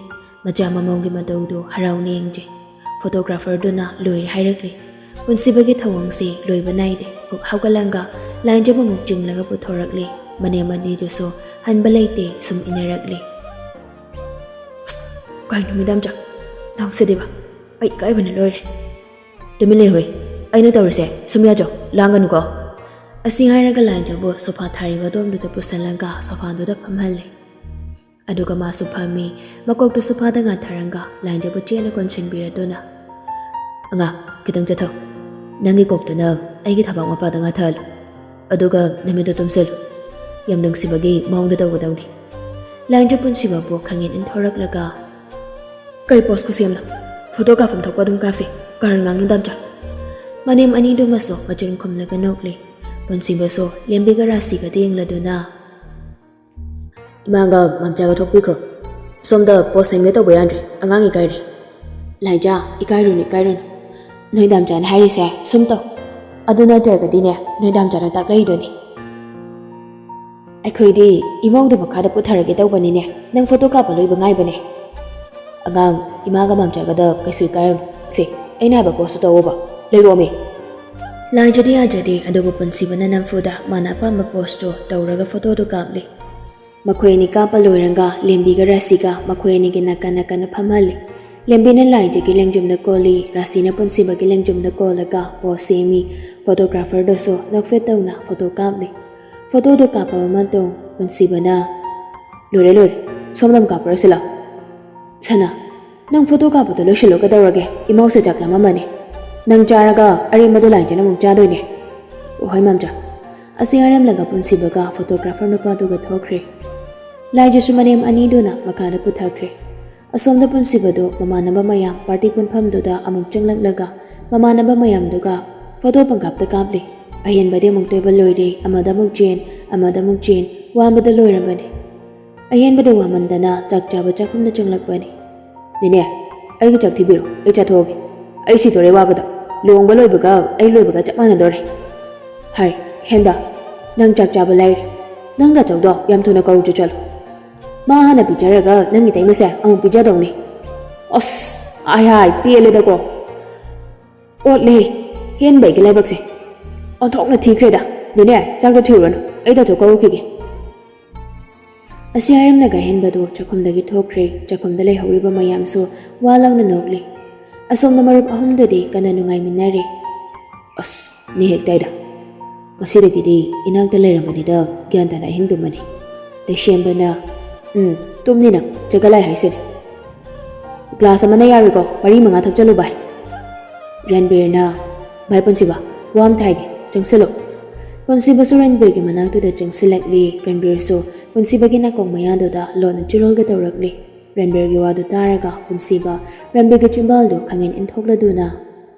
ꯃꯆꯥ ꯃꯃꯧꯒꯤ ꯃꯇꯧꯗꯨ ꯍꯔꯥꯎꯅ ꯌꯦꯡꯖꯩ꯫ ꯐꯣꯇꯣꯒ꯭ꯔꯥꯐꯔꯗꯨꯅ ꯂꯣꯏꯔꯦ ꯍꯥꯏꯔꯛꯂꯤ꯫ ꯄꯨꯟꯁꯤꯕꯒꯤ ꯊꯧꯑꯣꯡꯁꯤ ꯂꯣꯏꯕ ꯅꯥꯏꯗꯦ꯫ ꯄꯨꯛ ꯍꯧꯒꯠꯂꯒ ꯂꯥꯏꯟꯖꯕ ꯑꯃꯨꯛ ꯆꯤꯡꯂꯒ ꯄꯨꯊꯣꯔꯛꯂꯤ꯫ ꯃꯅꯦꯝ ꯑꯅꯤꯗꯨꯁꯨ ꯍꯟꯕ ꯂꯩꯇꯦ, ꯁꯨꯝ ꯏꯟꯅꯔꯛꯂꯤ꯫ "ꯑꯁ, ꯀꯩꯅꯣ ꯃꯦꯗꯥꯝ ꯆꯥ, ꯅꯪꯁꯤꯗꯤꯕ, ꯑꯩ ꯏꯀꯥꯏꯕꯅ ꯂꯣꯏꯔꯦ꯫" "ꯇꯨꯃꯤꯟ ꯂꯩꯍꯨꯏ, ꯑꯩꯅ ꯇꯧꯔꯤꯁꯦ ꯁꯨꯝ ꯌꯥꯖꯧ, ꯂꯥꯡꯒꯅꯨꯀꯣ꯫" ꯑꯁꯤ ꯍꯥꯏꯔꯒ ꯂꯥꯏꯟꯖꯕꯨ ꯁꯣꯐꯥ ꯊꯥꯔꯤꯕ ꯑꯗꯣꯝꯗꯨꯗ ꯄꯨꯁꯜꯂꯒ ꯁꯣꯐꯥꯗꯨꯗ ꯐꯝꯍꯜꯂꯤ꯫ ꯑꯗꯨꯒ ꯃꯥꯁꯨ ꯐꯝꯃꯤ꯫ ꯃꯀꯣꯛꯇꯨ ꯁꯣꯐꯥꯗ ꯉꯥꯊꯔꯒ ꯂꯥꯏꯟꯖꯕꯨ ꯆꯦꯠꯅ ꯀꯣꯟꯁꯤꯟꯕꯤꯔꯗꯨꯅ, "ꯑꯉꯥꯡ, ꯈꯤꯇꯪ ꯆꯠꯊꯧ꯫ ꯅꯪꯒꯤ ꯀꯣꯛꯇꯨꯅ ꯑꯩꯒꯤ ꯊꯕꯥꯛ ꯃꯄꯥꯗ ꯉꯥꯊꯍꯜꯂꯨ꯫ ꯑꯗꯨꯒ ꯅꯨꯃꯤꯠꯇꯨ ꯇꯨꯝꯁꯤꯜꯂꯨ꯫ ꯌꯥꯝ ꯅꯨꯡꯁꯤꯕꯒꯤ ꯃꯑꯣꯡꯗ ꯇꯧꯒꯗꯧꯅꯤ꯫" ꯂꯥꯏꯟꯖ ꯄꯨꯟꯁꯤꯕꯕꯨ ꯈꯪꯌꯦꯟ ꯏꯟꯊꯣꯔꯛꯂꯒ, "ꯀꯩ ꯄꯣꯁ ꯈꯨꯁꯦꯝꯅꯣ? ꯐꯣꯇꯣ ꯀꯥꯞꯐꯝ ꯊꯣꯛꯄ ꯑꯗꯨꯝ ꯀꯥꯞꯁꯤ, ꯀꯔꯟ ꯉꯥꯡꯅꯨ ꯗꯥꯝꯆꯥ꯫" ꯃꯅꯦꯝ ꯑꯅꯤꯗꯨꯃꯁꯨ ꯃꯆꯤꯟ ꯈꯨꯝꯂꯒ ꯅꯣꯛꯂꯤ꯫ ꯄꯨꯟꯁꯤꯕꯁꯨ ꯂꯦꯝꯕꯤꯒ ꯔꯥꯁꯤꯒꯗ ꯌꯦꯡꯂꯗꯨꯅ, "ꯏꯃꯥꯒ ꯃꯥꯝꯆꯥꯒ ꯊꯣꯛꯄꯤꯈ꯭ꯔꯣ꯫ ꯁꯣꯝꯗ ꯄꯣꯁ ꯁꯦꯝꯒꯦ ꯇꯧꯕ ꯌꯥꯗ꯭ꯔꯦ, ꯑꯉꯥꯡ ꯏꯀꯥꯏꯔꯦ꯫" "ꯂꯥꯏꯖꯥ, ꯏꯀꯥꯏꯔꯨꯅꯨ, ꯏꯀꯥꯏꯔꯨꯅꯨ꯫ ꯅꯣꯏ ꯗꯥꯝꯆꯥꯅ ꯍꯥꯏꯔꯤꯁꯦ ꯁꯨꯝ ꯇꯧ꯫ ꯑꯗꯨ ꯅꯠꯇ꯭ꯔꯒꯗꯤꯅꯦ, ꯅꯣꯏ ꯗꯥꯝꯆꯥꯅ ꯇꯥꯛꯂꯛꯏꯗꯨꯅꯤ꯫" "ꯑꯩꯈꯣꯏꯗꯤ ꯏꯃꯧꯗꯨ ꯃꯈꯥꯗ ꯄꯨꯊꯔꯒꯦ ꯇꯧꯕꯅꯤꯅꯦ, ꯅꯪ ꯐꯣꯇꯣ ꯀꯥꯞꯄ ꯂꯣꯏꯕ ꯉꯥꯏꯕꯅꯦ꯫" "ꯑꯉꯥꯡ, ꯏꯃꯥꯒ ꯃꯥꯝꯆꯥꯒꯗ ꯀꯩꯁꯨ ꯏꯀꯥꯏꯔꯨꯅꯨ꯫ ꯁꯦ, ꯑꯩꯅ ꯍꯥꯏꯕ ꯄꯣꯁꯇꯨ ꯇꯧꯑꯣꯕ꯫ ꯂꯩꯔꯣꯃꯤ꯫" ꯂꯥꯏꯖꯗꯤ ꯌꯥꯖꯗꯦ, ꯑꯗꯨꯕꯨ ꯄꯨꯟꯁꯤꯕꯅ ꯅꯝꯐꯨꯗ ꯃꯥꯅ ꯑꯄꯥꯝꯕ ꯄꯣꯁꯇꯨ ꯇꯧꯔꯒ ꯐꯣꯇꯣꯗꯨ ꯀꯥꯞꯂꯤ꯫ ꯃꯈꯣꯏ ꯑꯅꯤ ꯀꯥꯞꯄ ꯂꯣꯏꯔꯒ ꯂꯦꯝꯕꯤꯒ ꯔꯥꯁꯤꯒ ꯃꯈꯣꯏ ꯑꯅꯤꯒꯤ ꯅꯥꯀꯟ ꯅꯥꯀꯟꯗ ꯐꯝꯍꯜꯂꯤ꯫ ꯂꯦꯝꯕꯤꯅ ꯂꯥꯏꯖꯒꯤ ꯂꯦꯡꯖꯨꯝꯗ ꯀꯣꯜꯂꯤ, ꯔꯥꯁꯤꯅ ꯄꯨꯟꯁꯤꯕꯒꯤ ꯂꯦꯡꯖꯨꯝꯗ ꯀꯣꯜꯂꯒ ꯄꯣꯁ ꯁꯦꯝꯃꯤ꯫ ꯐꯣꯇꯣꯒ꯭ꯔꯥꯐꯔꯗꯨꯁꯨ ꯅꯣꯛꯐꯦꯠ ꯇꯧꯅ ꯐꯣꯇꯣ ꯀꯥꯞꯂꯤ꯫ ꯐꯣꯇꯣꯗꯨ ꯀꯥꯞꯄꯕ ꯃꯇꯨꯡ ꯄꯨꯟꯁꯤꯕꯅ, "ꯂꯣꯏꯔꯦ, ꯂꯣꯏꯔꯦ, ꯁꯣꯝꯗ ꯑꯃꯨꯛ ꯀꯥꯞꯄꯔꯣꯏꯁꯤ ꯂꯥꯎ꯫ ꯁꯅꯥ, ꯅꯪ ꯐꯣꯇꯣ ꯀꯥꯞꯄꯗꯣ ꯂꯣꯏꯁꯤꯜꯂꯣ, ꯀꯩꯗꯧꯔꯒꯦ? ꯏꯃꯧꯁꯦ ꯆꯥꯛ ꯂꯥꯝꯃꯝꯃꯅꯤ꯫ ꯅꯪ ꯆꯥꯔꯒ ꯑꯔꯦꯝꯕꯗꯣ ꯂꯥꯏꯟꯖꯅ ꯑꯃꯨꯛ ꯆꯥꯗꯣꯏꯅꯦ꯫" "ꯑꯣ, ꯍꯣꯏ ꯃꯥꯝꯆꯥ꯫" ꯑꯁꯤ ꯍꯥꯏꯔꯝꯂꯒ ꯄꯨꯟꯁꯤꯕꯒ ꯐꯣꯇꯣꯒ꯭ꯔꯥꯐꯔ ꯅꯨꯄꯥꯗꯨꯒ ꯊꯣꯛꯈ꯭ꯔꯦ꯫ ꯂꯥꯏꯖꯁꯨ ꯃꯅꯦꯝ ꯑꯅꯤꯗꯨꯅ ꯃꯈꯥꯗ ꯄꯨꯊꯈ꯭ꯔꯦ꯫ ꯑꯁꯣꯝꯗ ꯄꯨꯟꯁꯤꯕꯗꯨ ꯃꯃꯥꯟꯅꯕ ꯃꯌꯥꯝ ꯄꯥꯔꯇꯤ ꯄꯨꯟꯐꯝꯗꯨꯗ ꯑꯃꯨꯛ ꯆꯪꯂꯛꯂꯒ ꯃꯃꯥꯟꯅꯕ ꯃꯌꯥꯝꯗꯨꯒ ꯐꯣꯇꯣ ꯄꯪꯀꯥꯞꯇ ꯀꯥꯞꯂꯤ꯫ ꯑꯍꯦꯟꯕꯗꯤ ꯑꯃꯨꯛ ꯇꯦꯕꯜ ꯂꯣꯏꯔꯦ, ꯑꯃꯗ ꯑꯃꯨꯛ ꯆꯦꯟ, ꯑꯃꯗ ꯑꯃꯨꯛ ꯆꯦꯟ, ꯋꯥꯕꯗ ꯂꯣꯏꯔꯕꯅꯤ꯫ ꯑꯍꯦꯟꯕꯗ ꯋꯥꯃꯟꯗꯅ ꯆꯥꯛ ꯆꯥꯕ ꯆꯥꯛꯈꯨꯝꯗ ꯆꯪꯂꯛꯄꯅꯤ꯫ "ꯅꯦꯅꯦ, ꯑꯩꯒꯤ ꯆꯥꯛ ꯊꯤꯕꯤꯔꯣ, ꯑꯩ ꯆꯥꯊꯣꯛꯑꯒꯦ꯫ ꯑꯩ ꯁꯤꯗꯣꯔꯦ ꯋꯥꯕꯗ꯫ ꯂꯨꯍꯣꯡꯕ ꯂꯣꯏꯕꯒ ꯑꯩ ꯂꯣꯏꯕꯒ ꯆꯞ ꯃꯥꯟꯅꯗꯣꯔꯦ꯫ ꯍꯥꯏ, ꯍꯦꯟꯕ, ꯅꯪ ꯆꯥꯛ ꯆꯥꯕ ꯂꯥꯏꯔꯤ꯫ ꯅꯪ ꯗꯥꯆꯧꯗꯣ ꯌꯥꯝ ꯊꯨꯅ ꯀꯧꯔꯨꯆꯣ ꯆꯠꯂꯣ꯫ ꯃꯥ ꯍꯥꯟꯅ ꯄꯤꯖꯔꯒ ꯅꯪ ꯏꯇꯩꯃꯁꯦ ꯑꯃꯨꯛ ꯄꯤꯖꯗꯧꯅꯤ꯫ ꯑꯁ, ꯍꯥꯏ ꯍꯥꯏ, ꯄꯦꯜꯂꯦꯗꯀꯣ꯫ ꯑꯣꯠꯂꯦ, ꯍꯦꯟꯕꯩꯒꯤ ꯂꯥꯏꯕꯛꯁꯦ꯫ ꯑꯣꯟꯊꯣꯛꯅ ꯊꯤꯈ꯭ꯔꯦꯗ꯫ ꯅꯦꯅꯦ, ꯆꯥꯛꯇꯣ ꯊꯤꯔꯨꯔꯅꯨ, ꯑꯩ ꯗꯥꯆꯧ ꯀꯧꯔꯨꯈꯤꯒꯦ꯫" ꯑꯁꯤ ꯍꯥꯏꯔꯝꯂꯒ ꯍꯦꯟꯕꯗꯨ ꯆꯥꯛꯈꯨꯝꯗꯒꯤ ꯊꯣꯛꯈ꯭ꯔꯦ꯫ ꯆꯥꯛꯈꯨꯝꯗ ꯂꯩꯍꯧꯔꯤꯕ ꯃꯌꯥꯝꯁꯨ ꯋꯥ ꯂꯥꯎꯅ ꯅꯣꯛꯂꯤ꯫ ꯑꯁꯣꯝꯗ ꯃꯔꯨꯞ ꯑꯍꯨꯝꯗꯨꯗꯤ ꯀꯟꯅ ꯅꯨꯡꯉꯥꯏꯃꯤꯟꯅꯔꯤ꯫ "ꯑꯁ, ꯃꯤ ꯍꯦꯛ ꯇꯥꯏꯗ꯫ ꯉꯁꯤꯗꯒꯤꯗꯤ ꯏꯅꯥꯛꯇ ꯂꯩꯔꯝꯕꯅꯤꯗ ꯒ꯭ꯌꯥꯟ ꯇꯥꯅ ꯑꯍꯤꯡ ꯇꯨꯝꯃꯅꯤ꯫" ꯂꯩꯁꯦꯝꯕꯅ, "ꯎꯝ, ꯇꯨꯝꯅꯤ ꯅꯪ, ꯆꯒꯂꯥꯏ ꯍꯥꯏꯁꯤꯅꯤ꯫ ꯒ꯭ꯂꯥꯁ ꯑꯃꯅ ꯌꯥꯔꯣꯏꯀꯣ, ꯃꯔꯤ ꯃꯉꯥ ꯊꯛꯆꯜꯂꯨ ꯚꯥꯏ꯫" ꯔꯟꯕꯤꯔꯅ, "ꯚꯥꯏ ꯄꯨꯟꯁꯤꯕ, ꯋꯥ ꯑꯝꯇ ꯍꯥꯏꯒꯦ, ꯆꯪꯁꯤꯜꯂꯨ꯫" ꯄꯨꯟꯁꯤꯕꯁꯨ ꯔꯟꯕꯤꯔꯒꯤ ꯃꯅꯥꯛꯇꯨꯗ ꯆꯪꯁꯤꯜꯂꯛꯂꯤ꯫ ꯔꯟꯕꯤꯔꯁꯨ ꯄꯨꯟꯁꯤꯕꯒꯤ ꯅꯥꯀꯣꯡ ꯃꯌꯥꯗꯨꯗ ꯂꯣꯟꯅ ꯆꯤꯔꯣꯜꯒ ꯇꯧꯔꯛꯂꯤ꯫ ꯔꯟꯕꯤꯔꯒꯤ ꯋꯥꯗꯨ ꯇꯥꯔꯒ ꯄꯨꯟꯁꯤꯕ ꯔꯟꯕꯤꯔꯒꯤ ꯆꯤꯝꯕꯥꯜꯗꯨ ꯈꯪꯏꯟ ꯏꯟꯊꯣꯛꯂꯗꯨꯅ,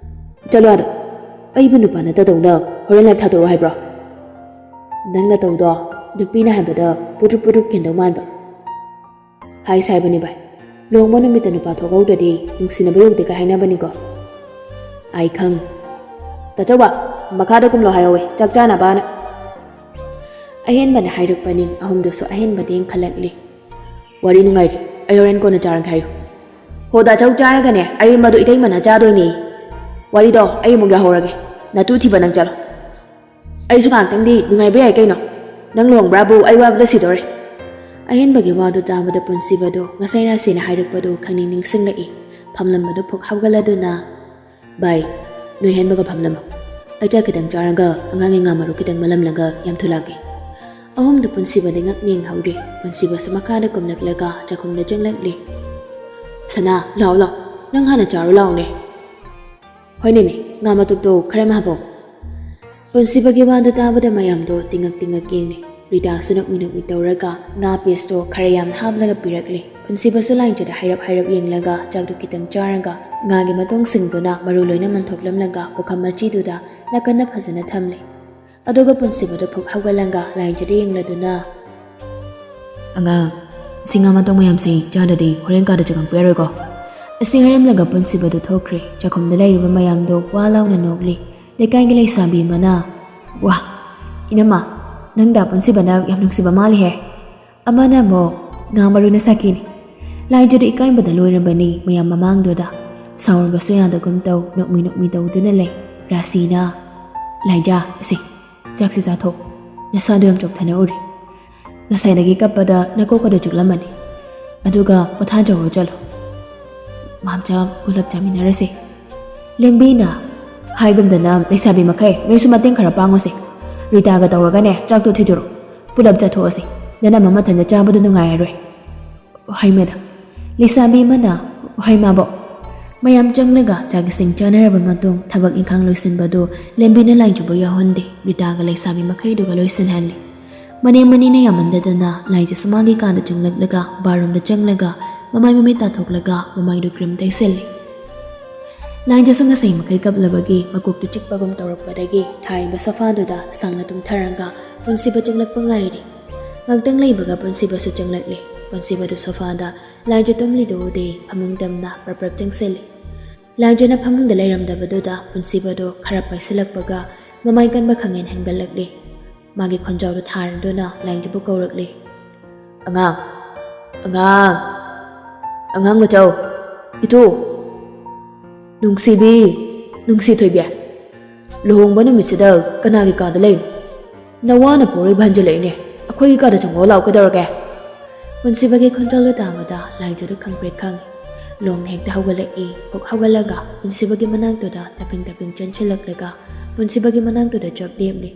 "ꯆꯠꯂꯣ ꯑꯗꯣ, ꯑꯩꯕꯨ ꯅꯨꯄꯥ ꯅꯠꯇꯗꯧꯅ ꯍꯣꯔꯦꯟ ꯂꯥꯏꯐ ꯊꯥꯗꯣꯔꯛꯑꯣ ꯍꯥꯏꯕ꯭ꯔꯣ? ꯅꯪ ꯅꯇꯧꯗꯣ ꯅꯨꯄꯤꯅ ꯍꯥꯏꯕꯗ ꯄꯨꯗ꯭ꯔꯨꯞ ꯄꯨꯗ꯭ꯔꯨꯞ ꯀꯦꯟꯗꯧ ꯃꯥꯟꯕ꯫" ꯍꯥꯏꯁꯨ ꯍꯥꯏꯕꯅꯤ ꯚꯥꯏ, ꯂꯨꯍꯣꯡꯕ ꯅꯨꯃꯤꯠꯇ ꯅꯨꯄꯥ ꯊꯣꯛꯍꯧꯗ꯭ꯔꯗꯤ ꯅꯨꯡꯁꯤꯅꯕ ꯌꯧꯗꯦ ꯀꯥꯏ ꯍꯥꯏꯅꯕꯅꯤꯀꯣ꯫ ꯑꯩ ꯈꯪ꯫ ꯇꯥꯆꯧꯕ, ꯃꯈꯥꯗ ꯀꯨꯝꯂꯣ ꯍꯥꯏꯍꯧꯋꯦ, ꯆꯥꯛ ꯆꯥꯅꯕꯅ꯫ ꯑꯍꯦꯟꯕꯅ ꯍꯥꯏꯔꯛꯄꯅꯤ꯫ ꯑꯍꯨꯝꯗꯨꯁꯨ ꯑꯍꯦꯟꯕꯗ ꯌꯦꯡꯈꯠꯂꯛꯂꯤ꯫ "ꯋꯥꯔꯤ ꯅꯨꯡꯉꯥꯏꯔꯤ, ꯑꯩ ꯍꯣꯔꯦꯟ ꯀꯣꯟꯅ ꯆꯥꯔꯒꯦ ꯍꯥꯏꯌꯨ꯫" "ꯍꯣ ꯗꯥꯆꯧ, ꯆꯥꯔꯒꯅꯦ ꯑꯔꯦꯝꯕꯗꯣ ꯏꯇꯩꯃꯅ ꯆꯥꯗꯣꯏꯅꯦ꯫ ꯋꯥꯔꯤꯗꯣ ꯑꯩ ꯑꯃꯨꯛ ꯌꯥꯍꯧꯔꯒꯦ, ꯅꯇꯨ ꯊꯤꯕ ꯅꯪ ꯆꯠꯂꯣ꯫ ꯑꯩꯁꯨ ꯉꯥꯏꯍꯥꯛꯇꯪꯗꯤ ꯅꯨꯡꯉꯥꯏꯕ ꯌꯥꯏ ꯀꯩꯅꯣ꯫ ꯅꯪ ꯂꯨꯍꯣꯡꯕ꯭ꯔꯥꯕꯨ ꯑꯩ ꯋꯥꯕꯗ ꯁꯤꯗꯣꯔꯦ꯫" ꯑꯍꯦꯟꯕꯒꯤ ꯋꯥꯗꯨ ꯇꯥꯕꯗ ꯄꯨꯟꯁꯤꯕꯗꯨ ꯉꯁꯥꯏ ꯔꯥꯁꯤꯅ ꯍꯥꯏꯔꯛꯄꯗꯨ ꯈꯪꯅꯤꯡ ꯅꯤꯡꯁꯤꯡꯂꯛꯏ꯫ ꯐꯝꯂꯝꯕꯗꯨ ꯐꯨꯛ ꯍꯧꯒꯠꯂꯗꯨꯅ, "ꯚꯥꯏ, ꯅꯣꯏ ꯍꯦꯟꯕꯒ ꯐꯝꯂꯝꯃꯣ꯫ ꯑꯩ ꯆꯥꯛ ꯈꯤꯇꯪ ꯆꯥꯔꯒ ꯑꯉꯥꯡꯒꯤ ꯉꯥ ꯃꯔꯨ ꯈꯤꯇꯪ ꯃꯜꯂꯝꯂꯒ ꯌꯥꯝ ꯊꯨꯂꯥꯛꯀꯦ꯫" ꯑꯍꯨꯝꯗꯨ ꯄꯨꯟꯁꯤꯕꯗ ꯉꯛ ꯌꯦꯡꯍꯧꯔꯤ꯫ ꯄꯨꯟꯁꯤꯕꯁꯨ ꯃꯈꯥꯗ ꯀꯨꯝꯂꯛꯂꯒ ꯆꯥꯛꯈꯨꯝꯗ ꯆꯪꯂꯛꯂꯤ꯫ "ꯁꯅꯥ, ꯂꯥꯛꯑꯣ, ꯂꯥꯛꯑꯣ꯫ ꯅꯪ ꯍꯥꯟꯅ ꯆꯥꯔꯨ ꯂꯥꯛꯑꯣꯅꯦ꯫" "ꯍꯣꯏꯅꯦꯅꯦ, ꯉꯥ ꯃꯇꯨꯞꯇꯣ ꯈꯔ ꯌꯥꯝ ꯍꯥꯞꯄꯣ꯫" ꯄꯨꯟꯁꯤꯕꯒꯤ ꯋꯥꯗꯨ ꯇꯥꯕꯗ ꯃꯌꯥꯝꯗꯣ ꯇꯤꯡꯉꯛ ꯇꯤꯡꯉꯛ ꯌꯦꯡꯂꯤ꯫ ꯔꯤꯇꯥꯁꯨ ꯅꯣꯛꯃꯤ ꯅꯣꯛꯃꯤ ꯇꯧꯔꯒ ꯉꯥ ꯄꯤꯁꯇꯣ ꯈꯔ ꯌꯥꯝꯅ ꯍꯥꯞꯂꯒ ꯄꯤꯔꯛꯂꯦ꯫ ꯄꯨꯟꯁꯤꯕꯁꯨ ꯂꯥꯏꯖꯗ ꯍꯩꯔꯞ ꯍꯩꯔꯞ ꯌꯦꯡꯂꯒ ꯆꯥꯛꯇꯨ ꯈꯤꯇꯪ ꯆꯥꯔꯒ ꯉꯥꯒꯤ ꯃꯇꯣꯡꯁꯤꯡꯗꯨꯅ ꯃꯔꯨ ꯂꯣꯏꯅ ꯃꯟꯊꯣꯛꯂꯝꯂꯒ ꯄꯨꯈꯝ ꯃꯆꯤꯗꯨꯗ ꯅꯥꯀꯟꯗ ꯐꯖꯅ ꯊꯝꯂꯦ꯫ ꯑꯗꯨꯒ ꯄꯨꯟꯁꯤꯕꯗꯨ ꯐꯨꯛ ꯍꯧꯒꯠꯂꯒ ꯂꯥꯏꯖꯗ ꯌꯦꯡꯂꯗꯨꯅ, "ꯑꯉꯥꯡ, ꯁꯤ ꯉꯥ ꯃꯇꯣꯡ ꯃꯌꯥꯝꯁꯤ ꯆꯥꯗ꯭ꯔꯗꯤ ꯍꯣꯔꯦꯟ ꯀꯥꯗ ꯆꯪꯉꯛꯄ ꯌꯥꯔꯣꯏꯀꯣ?" ꯑꯁꯤ ꯍꯥꯏꯔꯝꯂꯒ ꯄꯨꯟꯁꯤꯕꯗꯨ ꯊꯣꯛꯈ꯭ꯔꯦ꯫ ꯆꯥꯛꯈꯨꯝꯗ ꯂꯩꯔꯤꯕ ꯃꯌꯥꯝꯗꯣ ꯋꯥ ꯂꯥꯎꯅ ꯅꯣꯛꯂꯤ꯫ ꯂꯩꯀꯥꯏꯒꯤ ꯂꯩꯁꯥꯕꯤ ꯑꯃꯅ, "ꯋꯥ, ꯏꯅꯝꯃ, ꯅꯪ ꯗꯥ ꯄꯨꯟꯁꯤꯕꯅ ꯌꯥꯝ ꯅꯨꯡꯁꯤꯕ ꯃꯥꯜꯂꯤꯍꯦ"꯫ ꯑꯃꯅ ꯑꯃꯨꯛ, "ꯉꯥ ꯃꯔꯨꯅ ꯁꯥꯀꯤꯅꯤ"꯫ ꯂꯥꯏꯖꯗꯨ ꯏꯀꯥꯏꯕꯗ ꯂꯣꯏꯔꯕꯅꯤ꯫ ꯃꯌꯥꯝ ꯃꯃꯥꯡꯗꯨꯗ ꯁꯥꯎꯔꯕꯁꯨ ꯌꯥꯗꯒꯨꯝ ꯇꯧ, ꯅꯣꯛꯃꯤ ꯅꯣꯛꯃꯤ ꯇꯧꯗꯨꯅ ꯂꯩ꯫ ꯔꯥꯁꯤꯅ, "ꯂꯥꯏꯖ, ꯑꯁꯤ ꯆꯥꯛꯁꯤ ꯆꯥꯊꯣꯛ, ꯅꯁꯥꯗꯣ ꯌꯥꯝ ꯆꯣꯛꯊꯅ ꯎꯔꯦ꯫ ꯉꯁꯥꯏꯗꯒꯤ ꯀꯞꯄꯗ ꯅꯀꯣꯛꯀꯗꯣ ꯆꯤꯛꯂꯝꯃꯅꯤ꯫ ꯑꯗꯨꯒ ꯄꯣꯊꯥꯖꯍꯧꯔꯣ ꯆꯠꯂꯣ꯫ ꯃꯥꯝꯆꯥ ꯄꯨꯂꯞ ꯆꯥꯃꯤꯟꯅꯔꯁꯦ"꯫ ꯂꯦꯝꯕꯤꯅ, "ꯍꯥꯏꯒꯨꯝꯗꯅ ꯂꯩꯁꯥꯕꯤ ꯃꯈꯩ ꯅꯣꯏꯁꯨ ꯃꯇꯦꯡ ꯈꯔ ꯄꯥꯡꯉꯨꯁꯦ꯫ ꯔꯤꯇꯥꯒ ꯇꯧꯔꯒꯅꯦ ꯆꯥꯛꯇꯣ ꯊꯤꯗꯣꯔꯣ꯫ ꯄꯨꯂꯞ ꯆꯥꯊꯣꯛꯑꯁꯦ꯫ ꯅꯅꯝꯃ ꯃꯊꯟꯇ ꯆꯥꯕꯗꯣ ꯅꯨꯡꯉꯥꯏꯔꯔꯣꯏ"꯫ "ꯍꯣꯏ ꯃꯦꯗꯥꯝ"꯫ ꯂꯩꯁꯥꯕꯤ ꯑꯃꯅ, "ꯍꯣꯏ ꯃꯥꯕꯣꯛ"꯫ ꯃꯌꯥꯝ ꯆꯪꯂꯒ ꯆꯥꯛ ꯏꯁꯤꯡ ꯆꯥꯅꯔꯕ ꯃꯇꯨꯡ ꯊꯕꯛ ꯏꯪꯈꯥꯡ ꯂꯣꯏꯁꯤꯟꯕꯗꯨ ꯂꯦꯝꯕꯤꯅ ꯂꯥꯏꯖꯕꯨ ꯌꯥꯎꯍꯟꯗꯦ꯫ ꯔꯤꯇꯥꯒ ꯂꯩꯁꯥꯕꯤ ꯃꯈꯩꯗꯨꯒ ꯂꯣꯏꯁꯤꯟꯍꯜꯂꯤ꯫ ꯃꯅꯦꯝ ꯃꯅꯤꯅ ꯌꯥꯝꯃꯟꯗꯗꯅ ꯂꯥꯏꯖꯁꯨ ꯃꯥꯒꯤ ꯀꯥꯗ ꯆꯪꯂꯛꯂꯒ ꯕꯥꯔꯨꯝꯗ ꯆꯪꯂꯒ ꯃꯃꯥꯏ ꯃꯃꯤꯠ ꯇꯥꯊꯣꯛꯂꯒ ꯃꯃꯥꯏꯗꯨ ꯀ꯭ꯔꯤꯝ ꯇꯩꯁꯤꯜꯂꯤ꯫ ꯂꯥꯏꯖꯁꯨ ꯉꯁꯥꯏ ꯃꯈꯩ ꯀꯞꯂꯕꯒꯤ ꯃꯀꯣꯛꯇꯨ ꯆꯤꯛꯄꯒꯨꯝ ꯇꯧꯔꯛꯄꯗꯒꯤ ꯊꯥꯔꯤꯕ ꯁꯣꯐꯥꯗꯨꯗ ꯁꯥꯡꯅ ꯇꯨꯝꯊꯔꯒ ꯄꯨꯟꯁꯤꯕ ꯆꯪꯂꯛꯄ ꯉꯥꯏꯔꯤ꯫ ꯉꯥꯛꯇꯪ ꯂꯩꯕꯒ ꯄꯨꯟꯁꯤꯕꯁꯨ ꯆꯪꯂꯛꯂꯦ꯫ ꯄꯨꯟꯁꯤꯕꯗꯨ ꯁꯣꯐꯥꯗ ꯂꯥꯏꯖ ꯇꯨꯝꯂꯤꯗꯨ ꯎꯗꯦ, ꯐꯃꯨꯡ ꯇꯝꯅ ꯄ꯭ꯔꯞ ꯄ꯭ꯔꯞ ꯆꯪꯁꯤꯜꯂꯤ꯫ ꯂꯥꯏꯖꯅ ꯐꯃꯨꯡꯗ ꯂꯩꯔꯝꯗꯕꯗꯨꯗ ꯄꯨꯟꯁꯤꯕꯗꯨ ꯈꯔ ꯄꯥꯏꯁꯤꯜꯂꯛꯄꯒ ꯃꯃꯥꯏ ꯀꯟꯕ ꯈꯪꯍꯦꯟ ꯍꯦꯟꯒꯠꯂꯛꯂꯦ꯫ ꯃꯥꯒꯤ ꯈꯣꯟꯖꯥꯎꯗꯨ ꯊꯥꯔꯗꯨꯅ ꯂꯥꯏꯖꯕꯨ ꯀꯧꯔꯛꯂꯦ꯫ "ꯑꯉꯥꯡ, ꯑꯉꯥꯡ, ꯑꯉꯥꯡ ꯃꯆꯧ, ꯏꯇꯨ, ꯅꯨꯡꯁꯤꯕꯤ, ꯅꯨꯡꯁꯤ ꯊꯣꯏꯕꯤ, ꯂꯨꯍꯣꯡꯕ ꯅꯨꯃꯤꯠꯁꯤꯗ ꯀꯅꯥꯒꯤ ꯀꯥꯗ ꯂꯩꯔꯤꯅꯣ? ꯅꯋꯥꯅ ꯄꯣꯔꯣꯏꯕ ꯍꯟꯖꯤꯜꯂꯛꯏꯅꯦ꯫ ꯑꯩꯈꯣꯏꯒꯤ ꯀꯥꯗ ꯆꯪꯉꯛꯑꯣ ꯂꯥꯛꯑꯣ, ꯀꯩꯗꯧꯔꯒꯦ?" ꯄꯨꯟꯁꯤꯕꯒꯤ ꯈꯣꯟꯖꯦꯜꯗꯨ ꯇꯥꯕꯗ ꯂꯥꯏꯖꯗꯨ ꯈꯪꯄ꯭ꯔꯦꯛ ꯈꯪꯉꯤ꯫ ꯂꯣꯡꯅ ꯍꯦꯛꯇ ꯍꯧꯒꯠꯂꯛꯏ꯫ ꯐꯨꯛ ꯍꯧꯒꯠꯂꯒ ꯄꯨꯟꯁꯤꯕꯒꯤ ꯃꯅꯥꯛꯇꯨꯗ ꯇꯞꯄꯤꯡ ꯇꯞꯄꯤꯡ ꯆꯦꯟꯁꯤꯜꯂꯛꯂꯒ ꯄꯨꯟꯁꯤꯕꯒꯤ ꯃꯅꯥꯛꯇꯨꯗ ꯆꯞ ꯂꯦꯞꯂꯤ꯫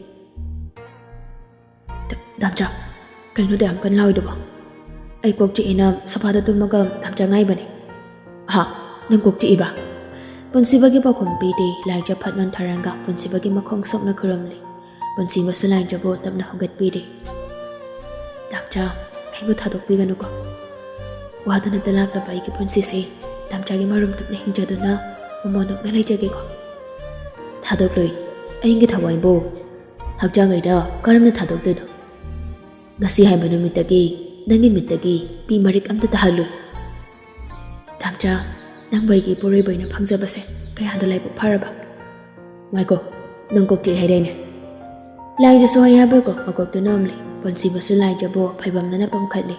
"ꯗ-, ꯗꯥꯝꯆꯥ, ꯀꯩꯅꯣꯗ ꯌꯥꯝ ꯀꯟꯅ ꯂꯥꯎꯔꯤꯗꯨꯕꯣ? ꯑꯩ ꯀꯣꯛ ꯆꯤꯛꯏꯅ ꯁꯣꯐꯥꯗ ꯇꯨꯝꯃꯒ ꯗꯥꯝꯆꯥ ꯉꯥꯏꯕꯅꯤ"꯫ "ꯍꯥ? ꯅꯪ ꯀꯣꯛ ꯆꯤꯛꯏꯕ?" ꯄꯨꯟꯁꯤꯕꯒꯤ ꯄꯥꯎꯈꯨꯝ ꯄꯤꯗꯦ꯫ ꯂꯥꯏꯖ ꯐꯠ ꯅꯣꯟꯊꯔꯒ ꯄꯨꯟꯁꯤꯕꯒꯤ ꯃꯈꯣꯡ ꯁꯣꯛꯅ ꯈꯨꯔꯨꯝꯂꯤ꯫ ꯄꯨꯟꯁꯤꯕꯁꯨ ꯂꯥꯏꯖꯕꯨ ꯇꯞꯅ ꯍꯧꯒꯠꯄꯤꯔꯤ꯫ ꯗꯥꯝꯆꯥ, ꯑꯩꯕꯨ ꯊꯥꯗꯣꯛꯄꯤꯒꯅꯨꯀꯣ꯫ ꯋꯥꯗꯨꯅꯇ ꯂꯥꯛꯂꯕ ꯑꯩꯒꯤ ꯄꯨꯟꯁꯤꯁꯦ ꯗꯥꯝꯆꯥꯒꯤ ꯃꯔꯨꯝ ꯇꯨꯝꯅ ꯍꯤꯡꯖꯗꯨꯅ ꯃꯃꯣꯟ ꯅꯣꯛꯅ ꯂꯩꯖꯒꯦꯀꯣ꯫ ꯊꯥꯗꯣꯛꯂꯣꯏ, ꯑꯩꯒꯤ ꯊꯋꯥꯏꯕꯨ ꯍꯛꯆꯥꯡ ꯑꯩꯅ ꯀꯔꯝꯅ ꯊꯥꯗꯣꯛꯇꯣꯏꯅꯣ? ꯉꯁꯤ ꯍꯥꯏꯕ ꯅꯨꯃꯤꯠꯇꯒꯤ ꯅꯪꯒꯤ ꯃꯤꯠꯇꯒꯤ ꯄꯤ ꯃꯔꯤꯛ ꯑꯝꯇ ꯇꯥꯍꯜꯂꯣꯏ꯫ ꯗꯥꯝꯆꯥ, ꯅꯪꯕꯨ ꯑꯩꯒꯤ ꯏꯄꯨꯔꯣꯏꯕ ꯑꯣꯏꯅ ꯐꯪꯖꯕꯁꯦ ꯀꯌꯥꯗ ꯂꯥꯏꯕꯛ ꯐꯔꯕ꯫ ꯉꯥꯏꯈꯣ, ꯅꯪ ꯀꯣꯛ ꯆꯤꯛꯏ ꯍꯥꯏꯗꯥꯏꯅꯦ? ꯂꯥꯏꯖꯁꯨ ꯍꯥꯏ ꯍꯥꯏꯕꯀꯣ ꯃꯀꯣꯛꯇꯨ ꯅꯣꯝꯂꯤ꯫ ꯄꯨꯟꯁꯤꯕꯁꯨ ꯂꯥꯏꯖꯕꯨ ꯐꯩꯕꯝꯅꯅ ꯄꯝꯈꯠꯂꯤ꯫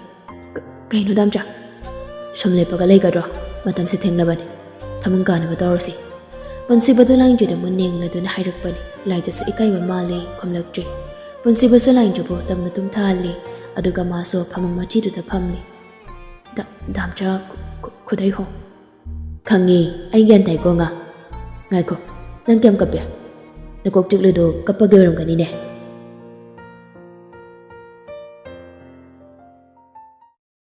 "ꯀ-, ꯀꯩꯅꯣ ꯗꯥꯝꯆꯥ? ꯁꯨꯝ ꯂꯦꯞꯄꯒ ꯂꯩꯒꯗ꯭ꯔꯣ? ꯃꯇꯝꯁꯦ ꯊꯦꯡꯂꯕꯅꯤ꯫ ꯐꯃꯨꯡ ꯀꯥꯅꯕ ꯇꯧꯔꯁꯤ꯫" ꯄꯨꯟꯁꯤꯕꯗꯨ ꯂꯥꯏꯖꯗ ꯃꯨꯟꯅ ꯌꯦꯡꯂꯗꯨꯅ ꯍꯥꯏꯔꯛꯄꯅꯤ꯫ ꯂꯥꯏꯖꯁꯨ ꯏꯀꯥꯏꯕ ꯃꯥꯜꯂꯤ, ꯈꯨꯝꯂꯛꯇ꯭ꯔꯤ꯫ ꯄꯨꯟꯁꯤꯕꯁꯨ ꯂꯥꯏꯖꯕꯨ ꯇꯞꯅ ꯇꯨꯝꯊꯍꯜꯂꯤ꯫ ꯑꯗꯨꯒ ꯃꯥꯁꯨ ꯐꯃꯨꯡ ꯃꯆꯤꯗꯨꯗ ꯐꯝꯂꯤ꯫ "ꯗꯥ-, ꯗꯥꯝꯆꯥ, ꯈꯨ-, ꯈꯨ-, ꯈꯨꯗꯩ ꯍꯣ꯫" "ꯈꯪꯉꯤ, ꯑꯩ ꯒ꯭ꯌꯥꯟ ꯇꯥꯏꯀꯣ ꯉꯥ꯫ ꯉꯥꯏꯈꯣ, ꯅꯪ ꯀꯌꯥꯝ ꯀꯞꯄꯦ? ꯅꯀꯣꯛ ꯆꯤꯛꯂꯤꯗꯣ ꯀꯞꯄꯒꯤ ꯑꯣꯏꯔꯝꯒꯅꯤꯅꯦ꯫